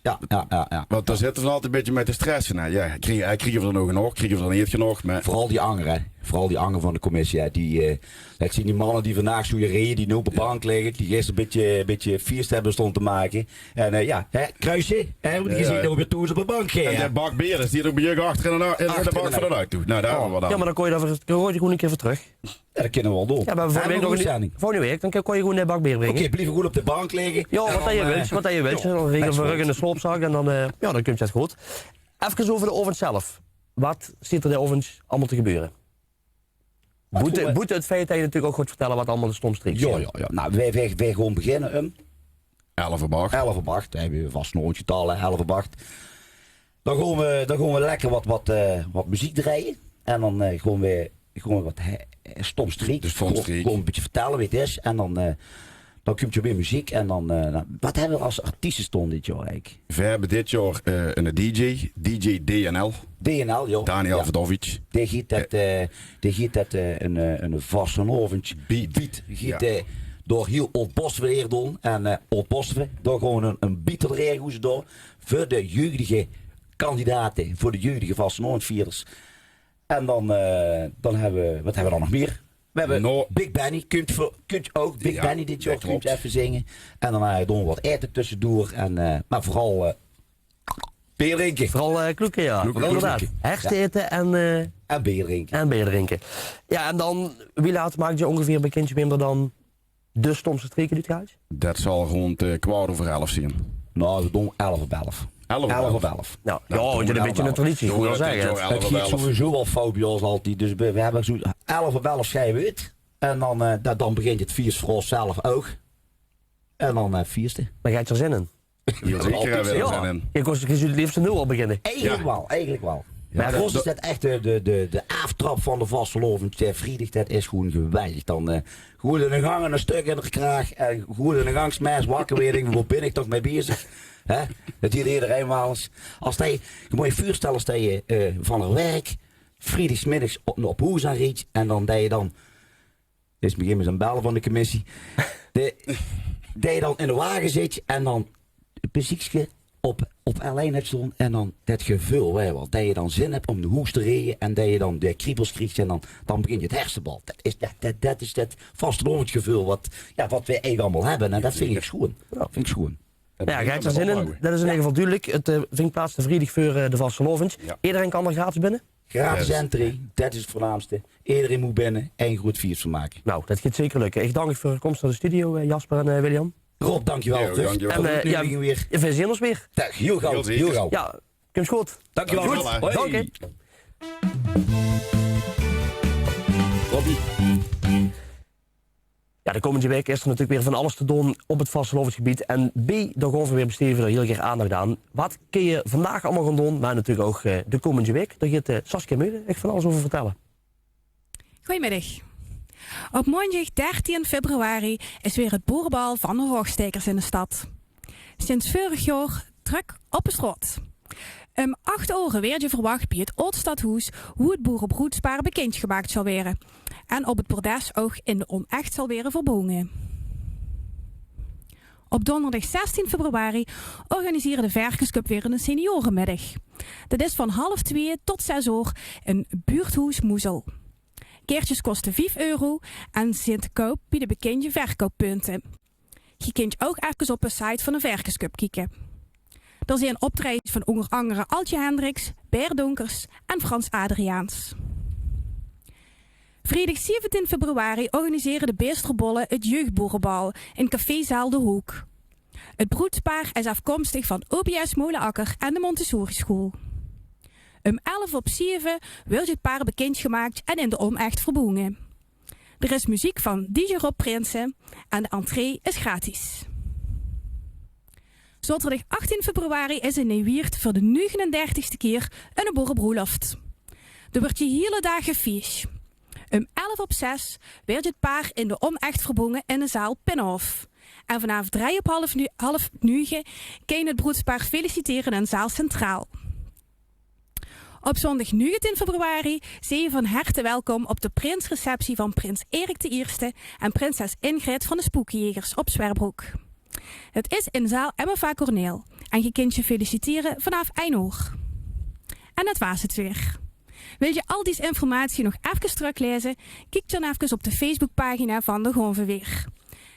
Jao, jao, jao, jao. Want dao zitte ze altied ein bietje mit te stresse, hè. Jao, kriege, kriege veer d'r noe genóg, kriege veer d'r neet genóg, mer... Veural die anger, hè. Veural die anger van de commissie, hè. Die, eh, det zeen die manne die vandaag zoe reje, die noe op de bank ligke, die gister ein bietje, ein bietje fieës höbbe stónge te make. En, eh, jao, hè, kruusje, hè, want die zeen noe weer thoes op de bank, hè. En de bak beer, dae steit ouch bie uch achter in de, in de bak van de auto. Noe, dao höbbe veer dan... Jao, mer dan kóns se dao veur, dan kóns se gewoen ein kier veur trök. Jao, det kinne veer waal doon. Jao, mer volgende waek nog ein oetzending. Volgende waek, dan kóns se gewoen de bak beer bringe. Oké, blief good op de bank ligke. Jao, waat det se wils, waat det se wils. Dan regele veer veur uch ein slaopzak en dan, eh, jao, dan kump 't good. Efkes euver de aovend zelf. Waat steit d'r de aovend allemaol te gebeure? Boete, boete 't feit det se natuurlik ouch gaos vertèlle waat allemaol de stómstreek is. Jao, jao, jao. Noe, veer, veer, veer gaon beginne óm elf euver ach. Elf euver ach, det höbbe veer vas nog oetgetald, hè, elf euver ach. Dan gaon veer, dan gaon veer lekker waat, waat, eh, waat meziek drejje. En dan, eh, gaon veer, gaon veer waat, hè, stómstreek. De stómstreek. Gaon veer ein bietje vertèlle wie 't is. En dan, eh, dan kump d'r weer meziek. En dan, eh, noe, waat höbbe veer es artieste staon dit jaor eigelik? Veer höbbe dit jaor, eh, eine dj, dj D N L. D N L, jao. Daniel Verdovic. Dae geit det, eh, dae geit det, eh, ein, eh, ein vastelaovend beat. Beat. Geit, eh, door hiel Oud-Boshoeve doon. En, eh, Oud-Boshoeve, dao gaon veer ein, ein beat drejje, wie ze dao veur de jeugdige kandidate, veur de jeugdige vastelaovendvierders. En dan, eh, dan höbbe veer, waat höbbe veer dan nog mieër? Veer höbbe Big Benny, kump veur, kump ouch. Big Benny dit jaor, kump effe zinge. En dan, eh, doon veer waat aete tössedoor. En, eh, mer veural, eh, beer drinke. Veural, eh, kloeke, jao. Kloeke, inderdaad. Herfstaete en, eh, en beer drinke. En beer drinke. Jao, en dan, wie laat maak geer óngeveer bekind, Wim, det d'r dan de stómste streek oetgeit? Det zal rónd, eh, kwart euver elf zeen. Noe, veer doon elf euver elf. Elf euver elf. Jao, jao, det is ein bietje ein traditie, mót ich waal zègke. Det geit sowieso al fout bie ós altied. Dus veer, veer höbbe zoe elf euver elf sjieve oet. En dan, eh, dan, dan begint 't fieës veur ós zelf ouch. En dan, eh, fieëste. Mer geer höb d'r zin in? Zeker, hè, Willem? Jao. Geer kós, geer zólt 't leefste noe al beginne. Eigelik waal, eigelik waal. Meh veur ós is det ech de, de, de, de aaftrap vaan de vastelaovend. Jao, vriedig, det is gewoen geweldig. Daan, eh, gewoen in de gank en e stök in de kraag. En gewoen in de gank 's mörges wakker weure, dink: boe bin iech toch mèt bezig? Hè? Det heet ederein wel ins. Es te, iech moot miech veurstèlle es te, eh, vaan 't werk vriedig 's middigs op, op hoes aonriejs en daan det te daan, is begin mèt 'n bel vaan de commissie, det te daan in de wage zits en daan 't muziekske op, op L1 höbs stoon en daan det geveul, weit te wel, det te daan zin höbs um nao hoes te rieje en det te daan de kriebels kriegs en daan, daan begint 't hersebal. Det is, det, det, det is 't vastelaovendsgeveul wat, jao, wat veer eigelek allemaol höbbe. En det vin iech sjoen. Jao. Vin iech sjoen. Jao, geer höb d'r zin in. Det is in eder geval dudelik. 't, eh, vingk plaots de vriedig veur, eh, de vastelaovend. Jao. Ederein kaan d'r gratis binne? Gratis entree, det is 't veurnaamste. Ederein moot binne en groet fies vaan make. Nou, det geit zeker lökke. Iech daank uuch veur de kóms nao de studio, eh, Jasper en, eh, William. Rob, daank uuch wel. Jao, daank uuch wel. En, eh, jao, veer zeen ós weer. Daag, hiel gauw, hiel gauw. Jao, kump good. Daank uuch wel. Daank uuch wel, hè. Hoi. Daank uuch. Robbie. Jao, de kómmende waek is d'r natuurlek weer vaan alles te doon op 't vastelaovendsgebeed. En bij Dao Gaon Veer Weer bestee veer dao hiel gaer aandach aon. Wat kins te vaandaog allemaol goon doon, meh natuurlek ouch, eh, de kómmende waek. Dao geit, eh, Saskia Meulen uuch vaan alles euver vertèlle. Goojemiddig. Op maondig dertien februari is weer 't boerebal vaan de Hoogstaekers in de stad. Sinds veurig jaor drök op de straot. Um ach oor weurt geer verwach bij 't Aod Stadhoes, boe 't boerebroedspaar bekindgemaak zal weure en op 't bordes ouch in de onech zal weure verbonge. Op donderdig zestien februari organisere de Verkesköp weer 'ne senioremiddig. Det is vaan half twieë tot zès oor in buurthoes Moezel. Kaertjes koste vief euro en zint te koup bij de bekindje verkouppunte. Geer kint ouch efkes op de site vaan de Verkesköp kieke. Dao zint optrejes vaan oonder angere Altje Hendricks, Ber Donkers en Frans Adriaans. Vriedig zeventien februari organisere de Beesterbolle 't jeugdboerebal in cafézaal De Hook. 't Broedspaar is aofkomstig vaan OBS Molen Akker en de Montessorischool. Um elf op zeve weurt 't paar bekindgemaak en in de onech verbonge. D'r is meziek vaan DJ Rob Prinsen en de entree is gratis. Zaoterdig achttien februari is in Neewieërt veur de nuugenendertigste kier 'n boerebroelof. Dao weurt de hiele daag gefieës. Um elf op zès weurt 't paar in de onech verbonge in de zaal Pinnenhof. En vaanaof drei op half nu-, half nuuge kin 't broedspaar felicitere in zaal Centraal. Op zoondag nuugetien februari zeet geer vaan herte welkom op de prinsreceptie vaan prins Erik d'n Ierste en prinses Ingrid vaan de Spookjegers op Zwerbrok. 't Is in zaal MFA Corneel en geer kint geer felicitere vaanaof ein oor. En det waas 't weer. Wils te al dees informatie nog efkes tröklaeze? Kiek daan efkes op de Facebookpagina vaan Dao Gaon Veer Weer.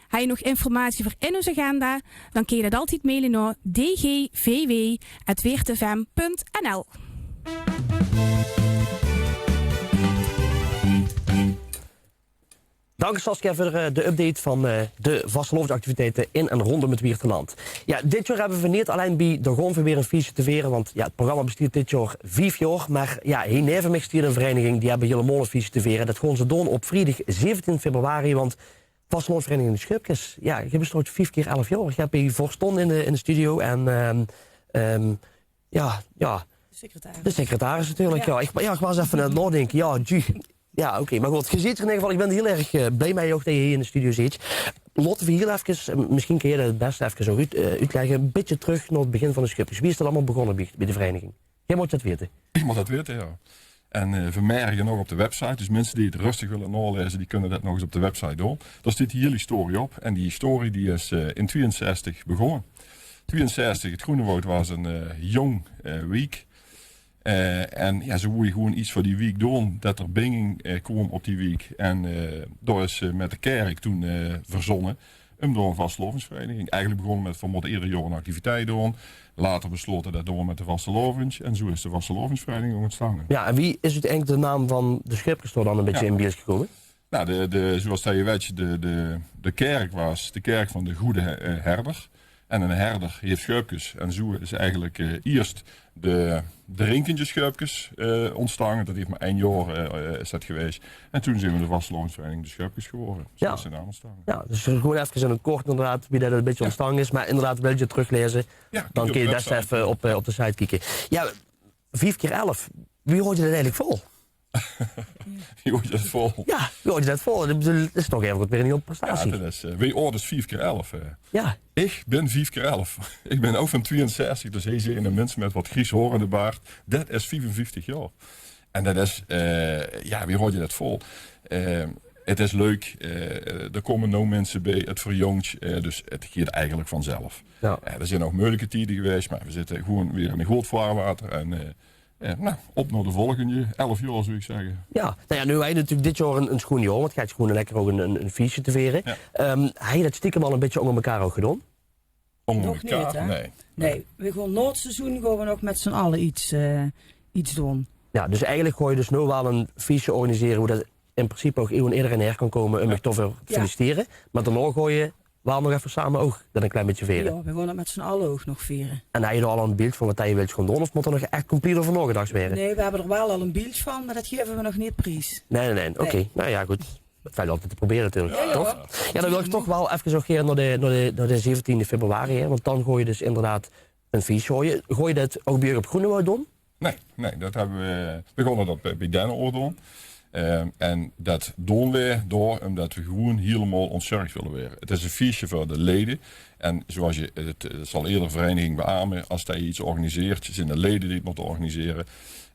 Höbs te nog informatie veur in ós agenda? Daan kins te det altied maile nao D G V W at weertfm punt N L. Daank, Saskia, veur, eh, de update vaan, eh, de vastelaovendsactiviteite in en roondom 't Wieërterland. Jao, dit jaor höbbe veer neet allein bij Dao Gaon Veer Weer e fieësje te vere, want jao, 't programma besteit dit jaor vief jaor, meh jao, hei neve miech steit 'n vereiniging, die höbbe hielemaol e fieësje te vere. Det goon ze doon op vriedig zeventien februari, want vastelaovendsvereiniging De Schöpkes, jao, geer besteit vief kier elf jaor. Iech höb hei veur stoon in de, in de studio en, ehm, ehm, jao, jao. De secretaris. De secretaris natuurlek, jao. Iech, jao, iech waas eve aon 't naodinke. Jao, ju-, jao, oké. Meh good, geer zeet d'r in eder geval, iech bin hiel erg, eh, blij mèt uuch det geer hei in de studio zeet. Laote veer hiel efkes, eh, mesjiens kins te det 't bèste efkes ouch oet-, eh, oetlègke, e bitteke trök nao 't begin vaan De Schöpkes. Wie is det allemaol begós bij, bij de vereiniging? Geer moot det weite. Iech moot det weite, jao. En, eh, veer merge nog op de website, dus miense die 't rösteg wèlle naolaeze, die kinne det nog ins op de website doon. Dao steit de hiel historie op. En die historie die is, eh, in twieënzestig begós. Twieënzestig, 't Groenewoud waas 'n, eh, jóng, eh, wiek. Eh, en jao, ze wouwe gewoen get veur die wiek doon, det d'r binjing, eh, koom op die wiek. En, eh, dao is ze mèt de kèrk toen, eh, verzónne um dao 'n vastelaovendsvereiniging. Eigelek begós mèt, veer mote eder jaor 'n activiteit doon. Later beslote det doon mèt de vastelaovend. En zoe is de vastelaovendsvereiniging óntstange. Jao, en wie is oeteindelek de naam vaan De Schöpkes dao daan e bitteke in beeld gekoume? Nou, de, de, zoeas det geer wèt, de, de, de kèrk waas de kèrk vaan de Goede He-, eh, Herder. En 'ne herder haet sjeupkes. En zoe is eigelik, eh, ieërs de, de Rinkentje Sjeupkes, eh, ontstange. Dat haet mer ein jaor, eh, eh, is dat gewaes. En toen zeen v'r de vastelaovesvereiniging de Sjeupkes gewore. Zoe is de naam ontstange. Jao, dus gewoen efkes in 't kort inderdaad wie dat 'n bietje ontstange is. Mer inderdaad, wils se 't tröglaeze, dan kins se bès effe op, eh, op de site kieke. Jao, vief kier elf. Wie haols se dat eigelik vol? Wie haols se dat vol? Jao, wie haols se dat vol? Ich bedoel, 't is toch effe weer 'n hiel prestatie. Jao, dat is, eh, wie aod is vief kier elf, eh? Jao. Ich bin vief kier elf. Ich bin ouch van twieënzestig, dus hie zit 'ne mins mit wat gries haor en de baard. Dat is viefenvieftig jaor. En dat is, eh, jao, wie haols se dat vol? Eh, 't Is leuk, eh, d'r kómme nuuj minse bie, 't verjongk, eh, dus 't geit eigelik vanzelf. Jao. Eh, d'r zeen ouch meujelike tiede gewaes, mer v'r zitte gewoen weer in 'n good vaarwater en, eh, Eh, nou, op nao de volgende. Elf jaor, zou ich zègke. Jao, nou jao, noe höbs se natuurlik dit jaor ein, ein sjoen jaor, want geer höbt gewoen lekker ouch ein, ein, ein fieësje te viere. Jao. Ehm, höbs se dat stiekem al ein bietje ónger mekaar ouch gedaon? Ónger mekaar? Nog neet, hè? Nae. Nae, v'r gaon nao 't seizoen gaon v'r nog mit z'n alle get, eh, get doon. Jao, dus eigelik gaon v'r dus noe waal ein fieësje organisere, wo dat in principe ouch ederein haer kan kómme óm uch dao veur te felicitere. Mer daonao gaon v'r waal nog effe same ouch dat ein klein bietje viere. Jao, v'r gaon 't mit z'n alle ouch nog viere. En höbs se dao al ein beeld van wat se wils gaon doon, of mót dao nog ech compleet euver naogedach waere? Nae, v'r höbbe d'r waal al ein beeld van, mer dat gaeve v'r nog neet pries. Nae, nae, nae. Oké. Nou jao, good. Dat vèlt altied te probere natuurlik, toch? Jao, dan wil ich toch waal effe ouch gaer nao de, nao de, nao de zeventiende februari, hè, want dan gaon v'r dus inderdaad ein fieësje haoje. Gaon v'r dat ouch bie uch op Groenewoud doon? Nae, nae, dat höbbe v'r, v'r gaon dat bie, bie Denneoord doon. Ehm, en dat doon v'r dao ómdat v'r gewoen hielemaol ontzörg wille waere. 't Is ein fieësje veur de leje. En zoeas se, 't, 't zal eder vereiniging beame, es se get organiseers, zeen de leje die 't mótte organisere.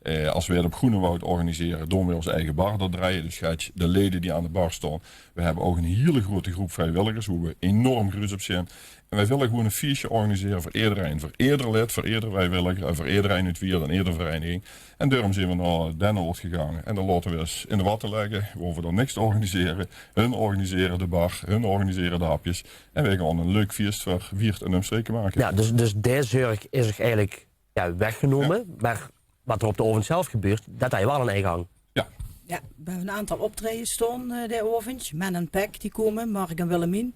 Eh, es v'r 't op Groenewoud organisere, doon v'r ós eige bar dao drejje. Dus geer höbt de leje die aan de bar staon. V'r höbbe ouch ein hiel groeate gróp vriewilligers, wo v'r enorm gruuts op zeen. En veer wille gewoen ein fieësje organisere veur ederein. Veur eder lid, veur eder vriewilliger en veur ederein oet Wieërt en eder vereiniging. En daorum zeen veer nao Denneoord gegange. En dan laote veer ós in de watte lègke. Veer hove dan niks te organisere. Hun organisere de bar, hun organisere de hapjes. En veer gaon ein leuk fieës veur Wieërt en umstreke make. Jao, dus, dus die zörg is eigelik, jao, weggenómme. Jao. Mer wat d'r op d'n aovend zelf gebeurt, dat haet waal ein eige hang. Jao. Jao, v'r höbbe ein aantal optraejes staon, eh, dae aovend. Men en Pek, die kómme, Mark en Willemien.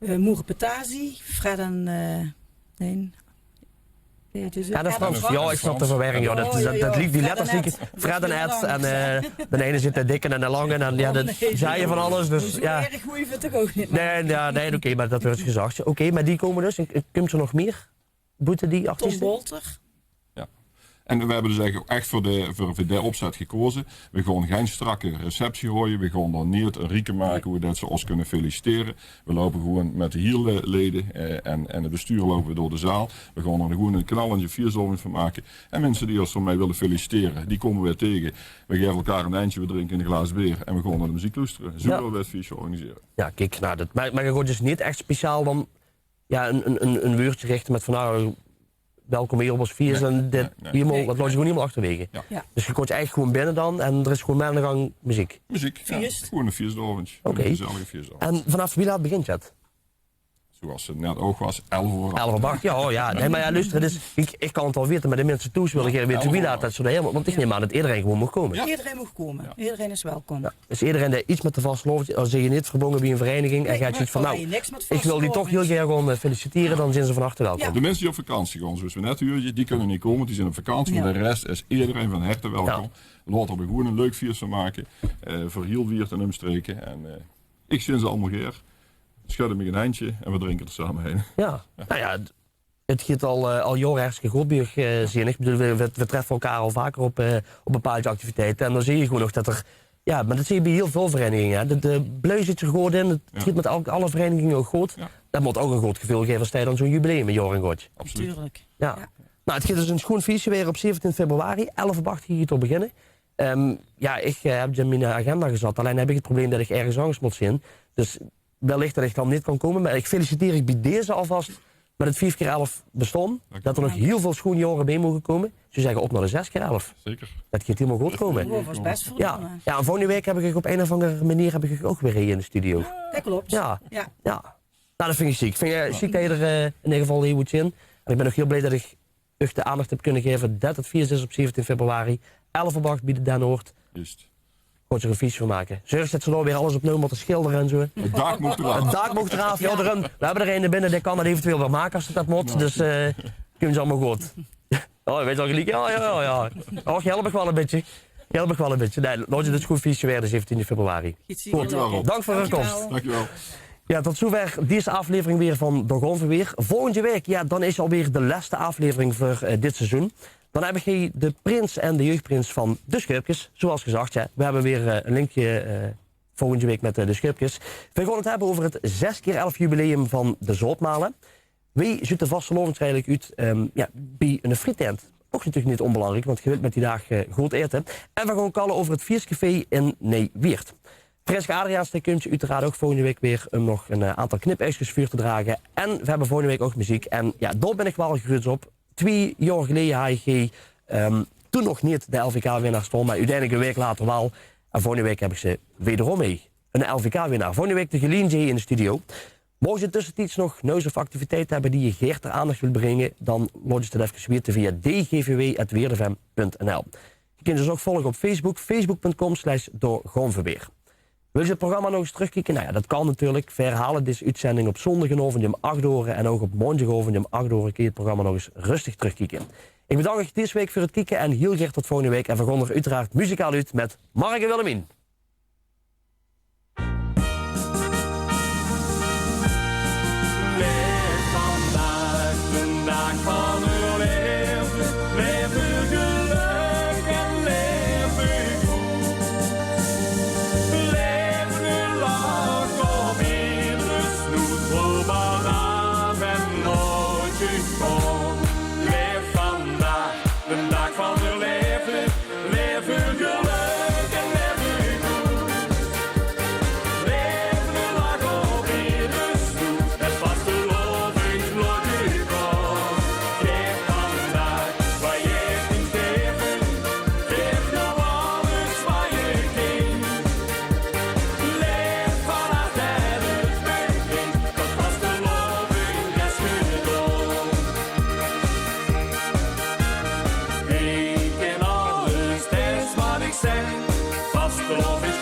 Eh, Moere Petazi, Fred en, eh, nae. Jao, dat is Frans. Jao, ich snap de verwerring, jao. Dat, dat, dat liek, die letters lieke, Fred en Ed. En, eh, d'n eine zit d'n dikke en d'n lange. En jao, dat zag se van alles, dus jao. Nae, jao, nae, oké, mer dat wuuert gezag. Oké, mer die kómme dus. En, eh, kump d'r nog mieë? Boete die artieste? Tom Bolter. Jao. En veer höbbe dus eigelik ech veur de, veur, veur de opzet gekaoze. Veer gaon gein strakke receptie haoje. Veer gaon dao neet ein rieke make wo dat ze ós kinne felicitere. Veer loupe gewoen mit de hiel leje, eh, en, en 't bestuur loupe veer door de zaal. Veer gaon d'r gewoen ein knallende fieësaovend van make. En minse die ós d'rmei wille felicitere, die kómme veer taenge. Veer gaeve elkaar ein handje, veer drinke ein glaas beer en veer gaon nao de meziek loestere. Zoe wille veer 't fieësje organisere. Jao, kiek, nou, dat, mer, mer geer gaot dus neet ech speciaal dan jao, ein, ein, ein, ein wäördje richte mit van, nou, welkom hie op ós fieës en dit, hie, mer dat laot se gewoen hielemaol achterwaege. Jao. Jao. Dus geer kómp eigelik gewoen binne dan en d'r is gewoen mer aan de gang meziek. Meziek, jao. Fieës. Gewoen ein fieësaovend. Oké. Ein gezellige fieësaovend. En vanaaf wie laat begint dat? Zoeas 't net ouch waas, elf oor. Elf oor acht, jao, jao. Nae, mer jao, luuster, 't is, ich, ich kan 't waal weite, mer de minse thoes wille gaer weite wie laat dat ze dao haer mótte, want ich num aan dat ederein gewoen maag kómme. Jao. Ederein maag kómme. Jao. Ederein is welkom. Jao. Dus ederein dae get mit de vastelaovend, es se neet verbónge bès bie ein vereiniging en geer höbt zoeiets van, nou, ich wil die toch hiel gaer gaon, eh, felicitere, dan zeen ze van harte welkom. Jao. De minse die op vakantie gaon, zoeas v'r net huuerdje, die kinne neet kómme, want die zeen op vakantie. Jao. Mer de res is ederein van harte welkom. Jao. Laote v'r d'r gewoen ein leuk fieës van make, eh, veur hiel Wieërt en umstreke. En, eh, ich zeen ze allemaol gaer. Sjudde mich ein handje en v'r drinke d'r same ein. Jao. Nou jao, 't geit al, eh, al jaore hartstikke good bie uch, eh, zeen ich. Ich bedoel, veer, veer, veer treffe elkaar al vaker op, eh, op bepaolde activiteite. En dan zeen v'r gewoen nog dat d'r, jao, mer dat zeen v'r bie hiel väöl vereiniginge, hè. De, de blui zit d'r good in. 't Geit mit al-, alle vereiniginge ouch good. Jao. Dat mót ouch ein good geveul gaeve es se dan zoe'n jubileum ein jaor in gaots. Absoluut. Natuurlik. Jao. Jao. Nou, 't geit dus ein sjoen fieësje waere op zeventien februari. Elf op acht geit 't beginne. Ehm, jao, ich, eh, höb 't in mien agenda gezat. Allein höb ich 't probleem dat ich örges angers mót zeen. Dus wellich dat ich dan neet kan kómme, mer ich feliciteer uch bie deze alvas mit 't vief kier elf bestaon. Dank uch. Dat d'r nog hiel väöl sjoen jaore bie moge kómme. Ze zègke op nao de zes kier elf. Zeker. Dat geit hielemaol good kómme. Dao gaon v'r ós bès veur doon, hè. Jao, en volgende waek höb ich uch op ein of anger meneer höb ich uch ouch weer hie in de studio. Dat klop. Jao. Jao. Jao. Nou, dat vinj ich sjiek. Ich vinj, eh, sjiek dat geer d'r, eh, in eder geval hie woot zeen. En ich bön ouch hiel blie dat ich uch de aandach höb kinne gaeve dat 't fieës is op zeventien februari, elf op acht bie de Denneoord. Juust. Gaot ze d'r ein fiesje van make. Zörg det ze dao weer alles opnuuj mótte sjildere en zoe. 't Daak mót d'raaf. 't Daak mót d'raaf, jao, daorum. Veer höbbe d'r eine binne, dae kan det eventueel weer make es det mót. Dus, eh, kump ze allemaol good. Oh, wèt geer al geliek? Jao, jao, jao, jao. Och, help ich waal ein bietje. Help ich waal ein bietje. Nae, laot 't dus good fiesje waere, zeventiende februari. Good. Dank veur eur kóms. Dankjewel. Jao, tot zoever dees aaflevering weer van Dao gaon v'r weer. Volgendje waek, jao, dan is alweer de lèste aaflevering veur, eh, dit seizoen. Dan höb ich hie de prins en de jeugprins van de Sjeupkes. Zoeals gezag, jao, veer höbbe weer, eh, ein linkje, eh, volgendje waek mit, eh, de Sjeupkes. Veer gaon 't höbbe euver 't zes kier elf jubileum van de Zoutmale. Wie zuut de vastelaovend d'r eigelik oet, ehm, jao, bie ein frietent? Ouch natuurlik neet ónbelangriek, want geer wilt mit die daag, eh, good aete. En veer gaon kalle euver 't Fieëscafé in Ni-jwieërt. Frênske Adriaans, dae kump oeteraard ouch volgendje waek weer óm nog ein, eh, aantal knipuigskes veur te drage. En veer höbbe volgendje waek ouch meziek. En jao, dao bön ich waal gruuets op. Twieë jaor geleje haw ich, ehm, toen nog neet de L V K-winnaar staon, mer oeteindelik ein waek later waal. En volgendje waek höb ich ze wederom hie. Ein L V K-winnaar. Volgendje waek de Gelien hie in de studio. Mochs se tössetieds nog nuuts of activiteite höbbe die se gaer ter aandach wils bringe, dan laot ós det efkes weite via d g v w at weerdefm punt n l. Geer kint ós ouch volge op Facebook, facebook punt com slash dao gaon v'r weer. Wils se 't programma nog ins trökkieke? Nou jao, det kan natuurlik. Veer herhaole dees oetzending op zóndigaovend óm ach oere en ouch op maondigaovend óm ach oere kins se 't programma nog ins röstig trökkieke. Ich bedank uch dees waek veur 't kieke en hieël gaer tot volgendje waek. En veer gaon d'r oeteraard muzikaal oet mit Mark en Willemien. Laef vandaag, d'n daag van eur laeve, laef eur gelök en laef eur good. Laef eur lach op eder snoet, probeer aaf en laot uch gaon. Laef vandaag, d'n daag van eur laeve, laef eur gelök en laef eur good. Laef eur lach op eder snoet, de vastelaovend laot uch gaon. Gaef vandaag waat geer kint gaeve, gaef noe alles waat geer kint. Laef van hart en oetputting, tot vastelaovend is gedaon. Ich kin alles, det is waat ich zèk. Vastelaovend is